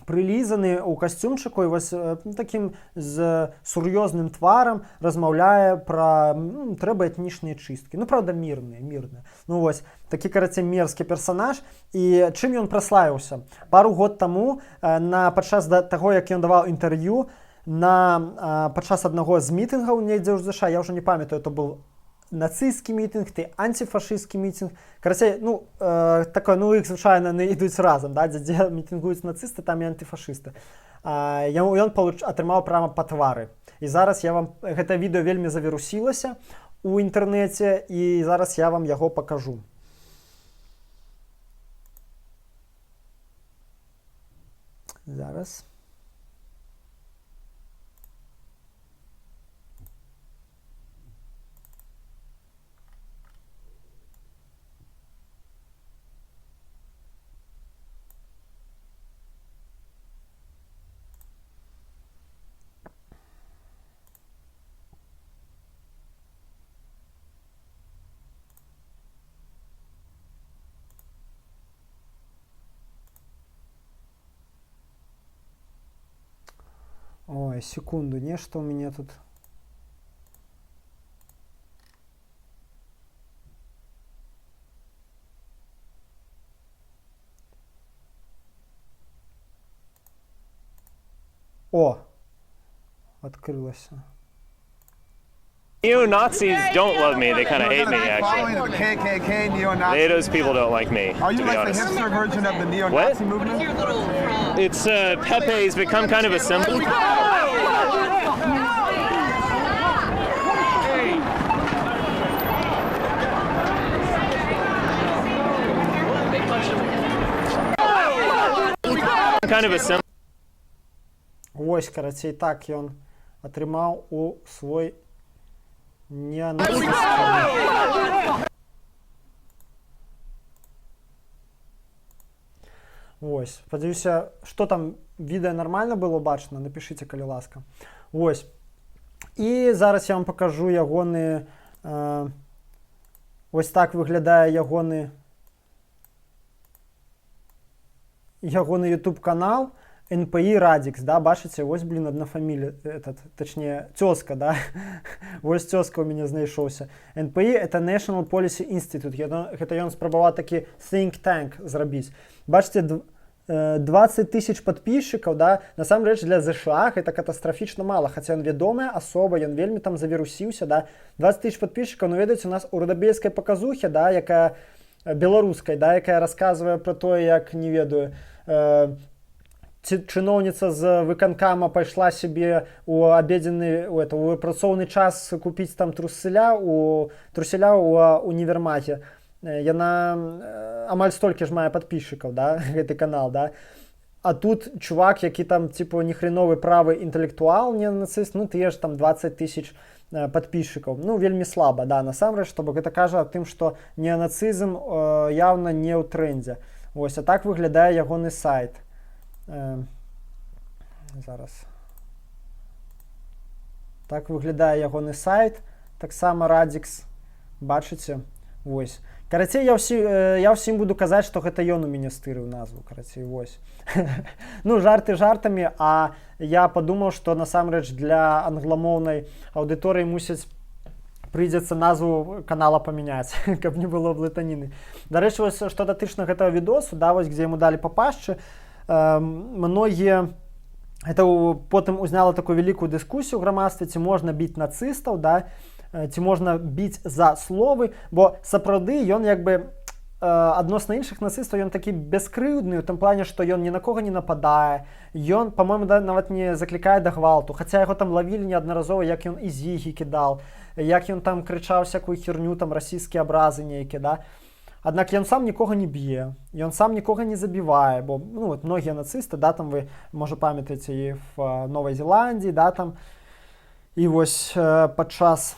прылізаны ў касцюмчыку і вось ну, такім з сур'ёзным тварам размаўляе пра, ну, трэба этнічныя чысткі, ну, праўда, мірныя, мірныя. Ну вось такі, карацей, мерзкі персанаж. І чым ён праславіўся? Пару год таму на падчас таго, як ён даваў інтэрв'ю на падчас аднаго з мітынгаў недзе ў ЗША, я ўжо не памятаю, то был нацысцкі мітынг ты антифашысцкі мітынг, карацей, ну, такое, ну, іх звычайна яны ідуць разам, да, дзе мітынгуюць нацысты, там і антыфашысты. Ён атрымаў прама па твары. І зараз я вам, гэта відэо вельмі завірусілася у інтэрнэце, і зараз я вам яго пакажу. Зараз. Ой, секунду, нешта у мяне тут. О, открылася. Neo-Nazis don't love me. They kind of hate me, actually. Following of the KKK neo-Nazi. Those people don't like me, Are you to be like the honest. hipster version of the neo-Nazi What? movement? It's Pepe's become kind of a symbol. Kind of a symbol. Вось, карацей, так ён атрымаў у свой неанацысцкі. Вось, спадзяюся, што там відэа нармальна было бачна, напішыце, калі ласка. Вось. І зараз я вам пакажу ягоны вось так выглядае ягоны YouTube канал НПІ Радикс, да, бачыце, вось, блин, однофамилия, этот, точнее, тезка, да, вось тезка у мяне знайшоўся. НПІ это National Policy Institute, гэта ён спрабаваў такі think tank зрабіць. Бачыце, 20 тысяч подписчиков, да, насамрэч для ЗША гэта катастрафічна мала, хаця ён вядомая асоба, ён вельмі там завірусіўся, да, 20 тысяч подписчиков, ну, ведаеце, у нас у рудабельскай паказухе, да, якая беларускай, да, якая расказвае пра тое, як, не ведаю, ці чыноўніца з выканкама пайшла сябе у абедзены у это у працоўны час купіць там труселя у універмаге. Яна амаль столькі ж мае подписчиков, да, гэты канал, да. А тут чувак, які там типу нехреновы правы інтэлектуал, не нацыст, ну ты ж там 20 тысяч подписчиков, ну вельмі слаба, да, насамрэч, то бок гэта кажа аб тым, што неанацызм явно не ў трендзе. Вось, а так выглядае ягоны сайт. Зараз. Так выглядае ягоны сайт, таксама Радикс, бачыце, вось. Карацей, я ўсім буду казаць, што гэта ён у мяне стырыў назву, карацей, вось. Ну, жарты жартамі, а я падумаў, што насамрэч для англамоўнай аўдыторыі мусіць прыйдзецца назву канала памяняць, каб не было блытаніны. Дарэчы, вось, што датычна гэтага відосу, да, вось, дзе яму далі па пашчы, многія это потым узняла такую вялікую дыскусію ў грамадстве, ці можна біць нацыстаў, да, ці можна біць за словы, бо сапраўды ён як бы адносна іншых нацыстаў ён такі бяскрыўдны у тым плане, што ён ні на кого не нападае, ён, по-моему, да, нават не заклікае да гвалту, хаця яго там лавілі неаднаразова, як ён і зігі кідал, як ён там крычаў всякую херню, там расійскія абразы нейкія, да. Аднак ён сам нікога не б'е, ён сам нікога не забівае, бо, ну, вот многія нацысты, да, там вы, можа, памятаеце, і в Новай Зеландіі, да, там, і вось падчас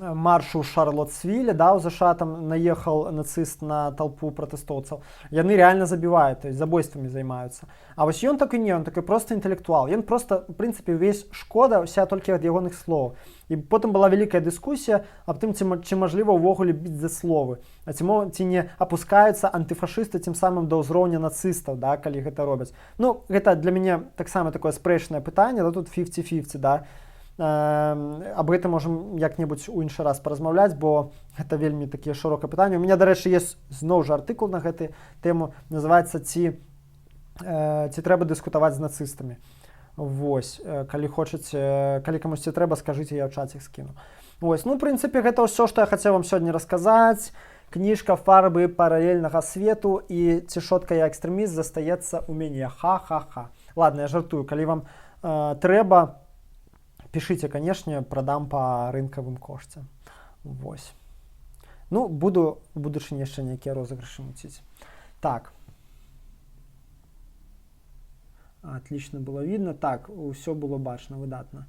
маршу ў Шарлотсвіле, да, ў ЗША там наехал нацыст на толпу пратэстоўцаў. Яны реально забіваюць, то есть забойствамі займаюцца. А вось ён так і не, он такой просто інтэлектуал. Ён просто, в прынцыпе, увесь шкода ўся толькі ад ягоных слоў. І потым была вялікая дыскусія аб тым, ці мажліва ўвогуле біць за словы. А ці не апускаюцца антыфашысты тым самым да ўзроўня нацыстаў, да, калі гэта робяць. Ну, гэта для мяне таксама такое спрэчнае пытанне, да, тут 50-50, да. Аб гэтым можам як-небудзь у іншы раз паразмаўляць, бо гэта вельмі такія шырокае пытанне. У меня, дарэчы, есть зноў жа артыкул на гэты тэму, называецца ці трэба дыскутаваць з нацыстамі. Вось, калі хочаце, калі камусьці трэба, скажыце, я ў чацік скіну. Вось, ну, в прынцыпе, гэта ўсё, што я хацеў вам сёння расказаць. Кніжка «Фарбы паралельнага свету» і «Цішотка я экстрэміст» застаецца ў мяне. Ха-ха-ха. Ладно, я жартую, калі вам трэба, пішыце, канешне, прадам па рынкавым кошце. Вось. Ну, буду у будучыні яшчэ нейкія розыгрышы муціць. Так. Отлично было видно. Так, ўсё было бачна, выдатна.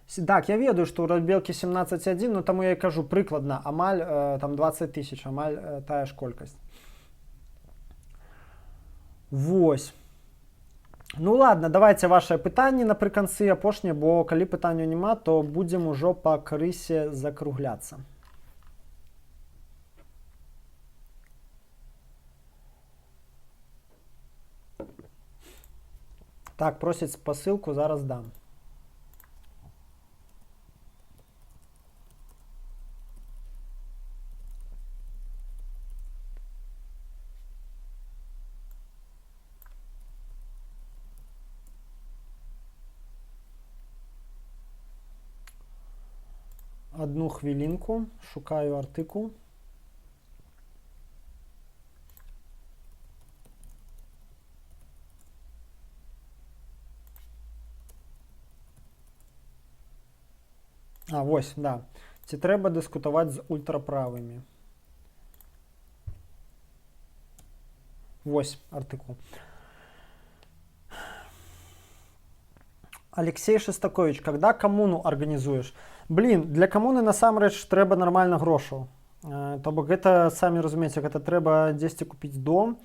Так, я ведаю, што ў Радбелкі 17,1, но таму я і кажу прыкладна, амаль там 20 тысяч, амаль тая ж колькасць. Вось. Ну ладно, давайте ваши пытанні напрыканцы апошнія, бо калі пытанняў няма, то будзем ужо па крысе закругляцца. Так, просяць спасылку, зараз дам. Одну хвілінку, шукаю артыкул. А, вось, да. Ці трэба дыскутаваць з ультраправымі? Вось артыкул. Алексей Шостакович, когда коммуну организуешь? Блин, для камуны насамрэч трэба нармальна грошаў. То бок гэта, самі разумееце, гэта трэба дзесьці купіць дом,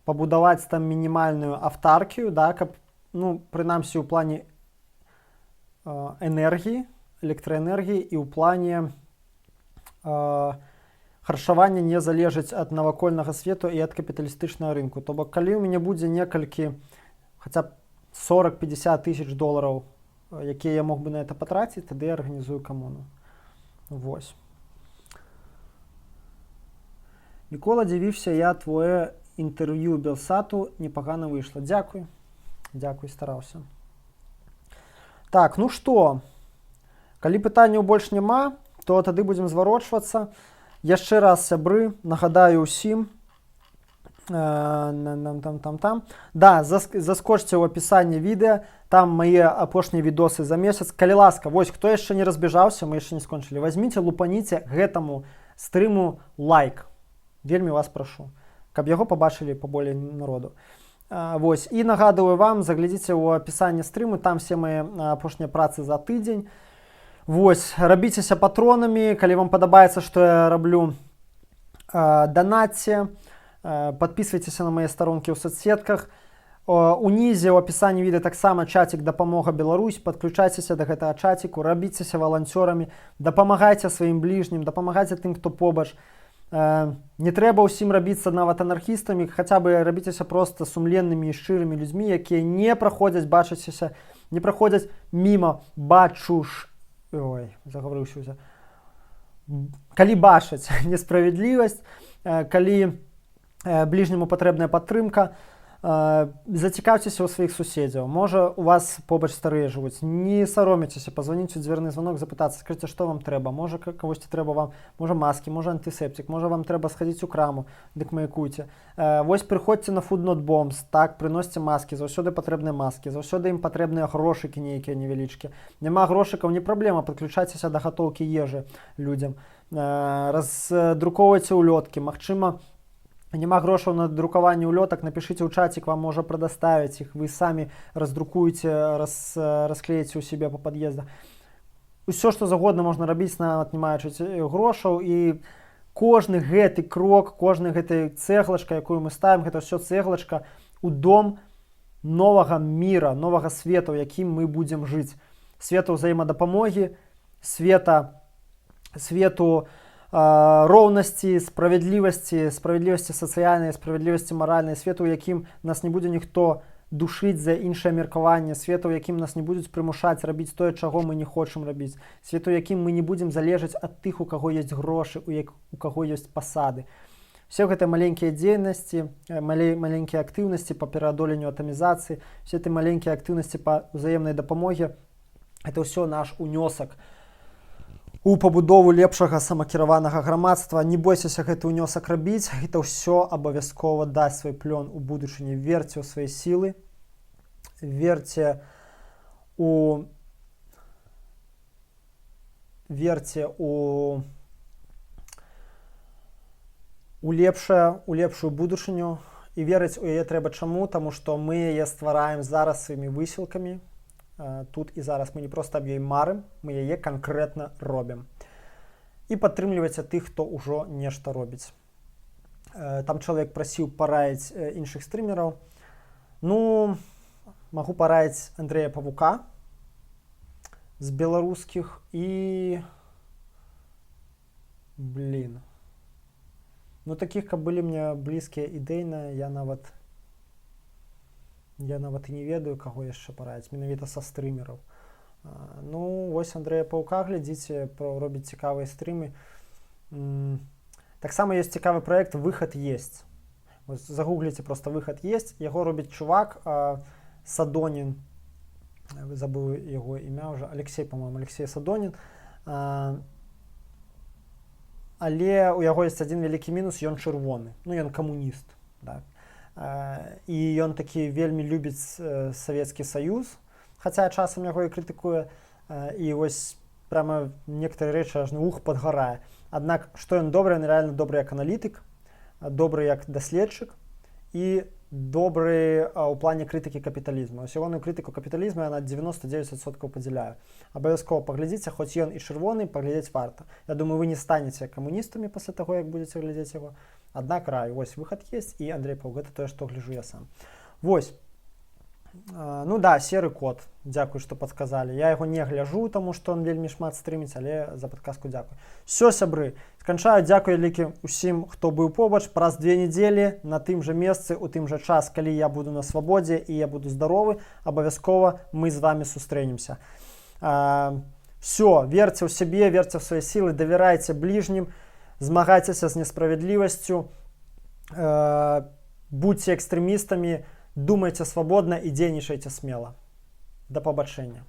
пабудаваць там мінімальную аўтаркію, да, каб, ну, прынамсі ў плане энергіі, электраэнергіі і ў плане харчавання не залежыць ад навакольнага свету і ад капіталістычнага рынку. То бок калі ў мяне будзе некалькі, хаця б 40-50 тысяч долараў, якія я мог бы на это патраціць, тады я арганізую камуну. Вось. Мікола, дзівіўся я твоё інтэрв'ю Белсату, непагана выйшла. Дзякуй. Дзякуй, стараўся. Так, ну што, калі пытанняў больш няма, то тады будзем зварочвацца. Яшчэ раз, сябры, нагадаю ўсім, там, там, там. Да, заскочце ў апісанне відэа, там мае апошнія відосы за месяц. Калі ласка, вось хто яшчэ не разбежаўся, мы яшчэ не скончылі. Возьміце, лупаніце гэтаму стрыму лайк. Вельмі вас прашу, каб яго пабачылі паболей народу. Вось і нагадываю вам, заглядзіце ў апісанне стрыму, там все мае апошнія працы за тыдзень. Вось, рабіцеся патронамі, калі вам падабаецца, што я раблю, данаце, подписывайтесь на мае старонкі ў соцсетках. Унізе ў апісанні відэа таксама чацік «Дапамога Беларусь», падключайцеся да гэтага чаціку, рабіцеся валанцёрамі, дапамагайце сваім бліжнім, дапамагайце тым, хто побач. Не трэба ўсім рабіцца нават анархістамі, хаця бы рабіцеся проста сумленнымі і шчырымі людзьмі, якія не праходзяць, бачыцеся, не праходзяць міма, бачуш, ой, загаварыўся ўжо. Калі бачаць несправядлівасць, калі бліжняму патрэбная падтрымка, зацікаўцеся ў сваіх суседзяў. Можа, у вас побач старыя жывуць. Не саромецеся, пазваніць у дзвярны званок, запытацца, скажыце, што вам трэба. Можа, кагосьці трэба вам, можа, маскі, можа, антысептик, можа, вам трэба схадзіць у краму, дык маякуйце. Вось прыходзьце на Food Not Bombs, так, прыносьце маскі, заўсёды патрэбныя маскі, заўсёды ім патрэбныя грошыкі нейкія невялічкія. Няма грошыкаў, не праблема, падключайцеся да гатоўкі ежы людзям. Раздрукоўвайце ўлёткі, магчыма, няма грошаў на друкаванне ўлётак, напішыце ў чацік, вам можа прадаставіць іх, вы самі раздрукуеце, расклеіце ў сябе па пад'ездах. Усё, што заўгодна можна рабіць, нават не маючы грошаў, і кожны гэты крок, кожны гэты цэглачка, якую мы ставім, гэта ўсё цэглачка ў дом новага міра, новага свету, у якім мы будзем жыць. Свету ўзаемадапамогі, свету роўнасці, справядлівасці, справядлівасці сацыяльнай, справядлівасці маральнай, свету, у якім нас не будзе ніхто душыць за іншае меркаванне, свету, у якім нас не будуць прымушаць рабіць тое, чаго мы не хочам рабіць, свету, у якім мы не будзем залежаць ад тых, у каго ёсць грошы, у каго ёсць пасады. Все гэтыя маленькія дзейнасці, маленькія актыўнасці па пераадоленню атамізацыі, все гэтыя маленькія актыўнасці па ўзаемнай дапамоге, это ўсё наш унёсак у пабудову лепшага самакіраванага грамадства. Не бойцеся гэты ўнёсак рабіць, гэта ўсё абавязкова дасць свой плён у будучыні. Верце ў свае сілы, верце у лепшую будучыню, і верыць у яе трэба чаму? Таму што мы яе ствараем зараз сваімі высілкамі. Тут і зараз мы не проста аб ёй марым, мы яе канкрэтна робім. І падтрымлівайце тых, хто ўжо нешта робіць. Там чалавек прасіў параіць іншых стрымераў. Ну, магу параіць Андрэя Павука з беларускіх і, блин. Ну, такіх, каб былі мне блізкія ідэйна, я нават Я нават і не ведаю, каго яшчэ параіць менавіта са стрымераў. Ну, вось Андрэя Паўка глядзіце, робіць цікавыя стрымы. Таксама ёсць цікавы праект «Выход есть». Вось загугліце просто «Выход есть». Яго робіць чувак Садонін, забыў яго імя уже, Алексей, по-моему, Алексей Садонін. Але у яго есть адзін вялікі мінус: ён чырвоны, ну, ён камуніст, да. І ён такі вельмі любіць Савецкі Саюз, хаця часам яго і крытыкуе, і вось прямо некаторыя рэчы аж на ух падгарае. Аднак што ён добры: ён реально добры як аналітык, добры як даследчык і добры ў плане крытыкі капіталізму. Ось ягоную крытыку капіталізму я на 99% падзяляю. Абавязкова паглядзіце, хоць ён і чырвоны, паглядзець варта. Я думаю, вы не станеце камуністамі пасля таго, як будзеце глядзець яго. Аднак раю вось «Выход есть» і Андрей Паук, гэта тое, што гляжу я сам. Вось. Ну да, Серы кот, дзякуй, што падказалі. Я яго не гляжу, таму што он вельмі шмат стрыміць, але за падказку дзякуй. Все, сябры, сканчаю. Дзякуй вялікі усім, хто быў побач. Праз 2 недзелі на тым жа месцы, у тым жа час, калі я буду на свабодзе і я буду здаровы, абавязкова мы з вами сустрэнемся. Все, верце ў сябе, верце ў свае сілы, давярайце бліжнім, змагайцеся з несправядлівасцю, будьце экстрэмістамі, думайце свабодна і дзейнічайце смела. Да пабачэння.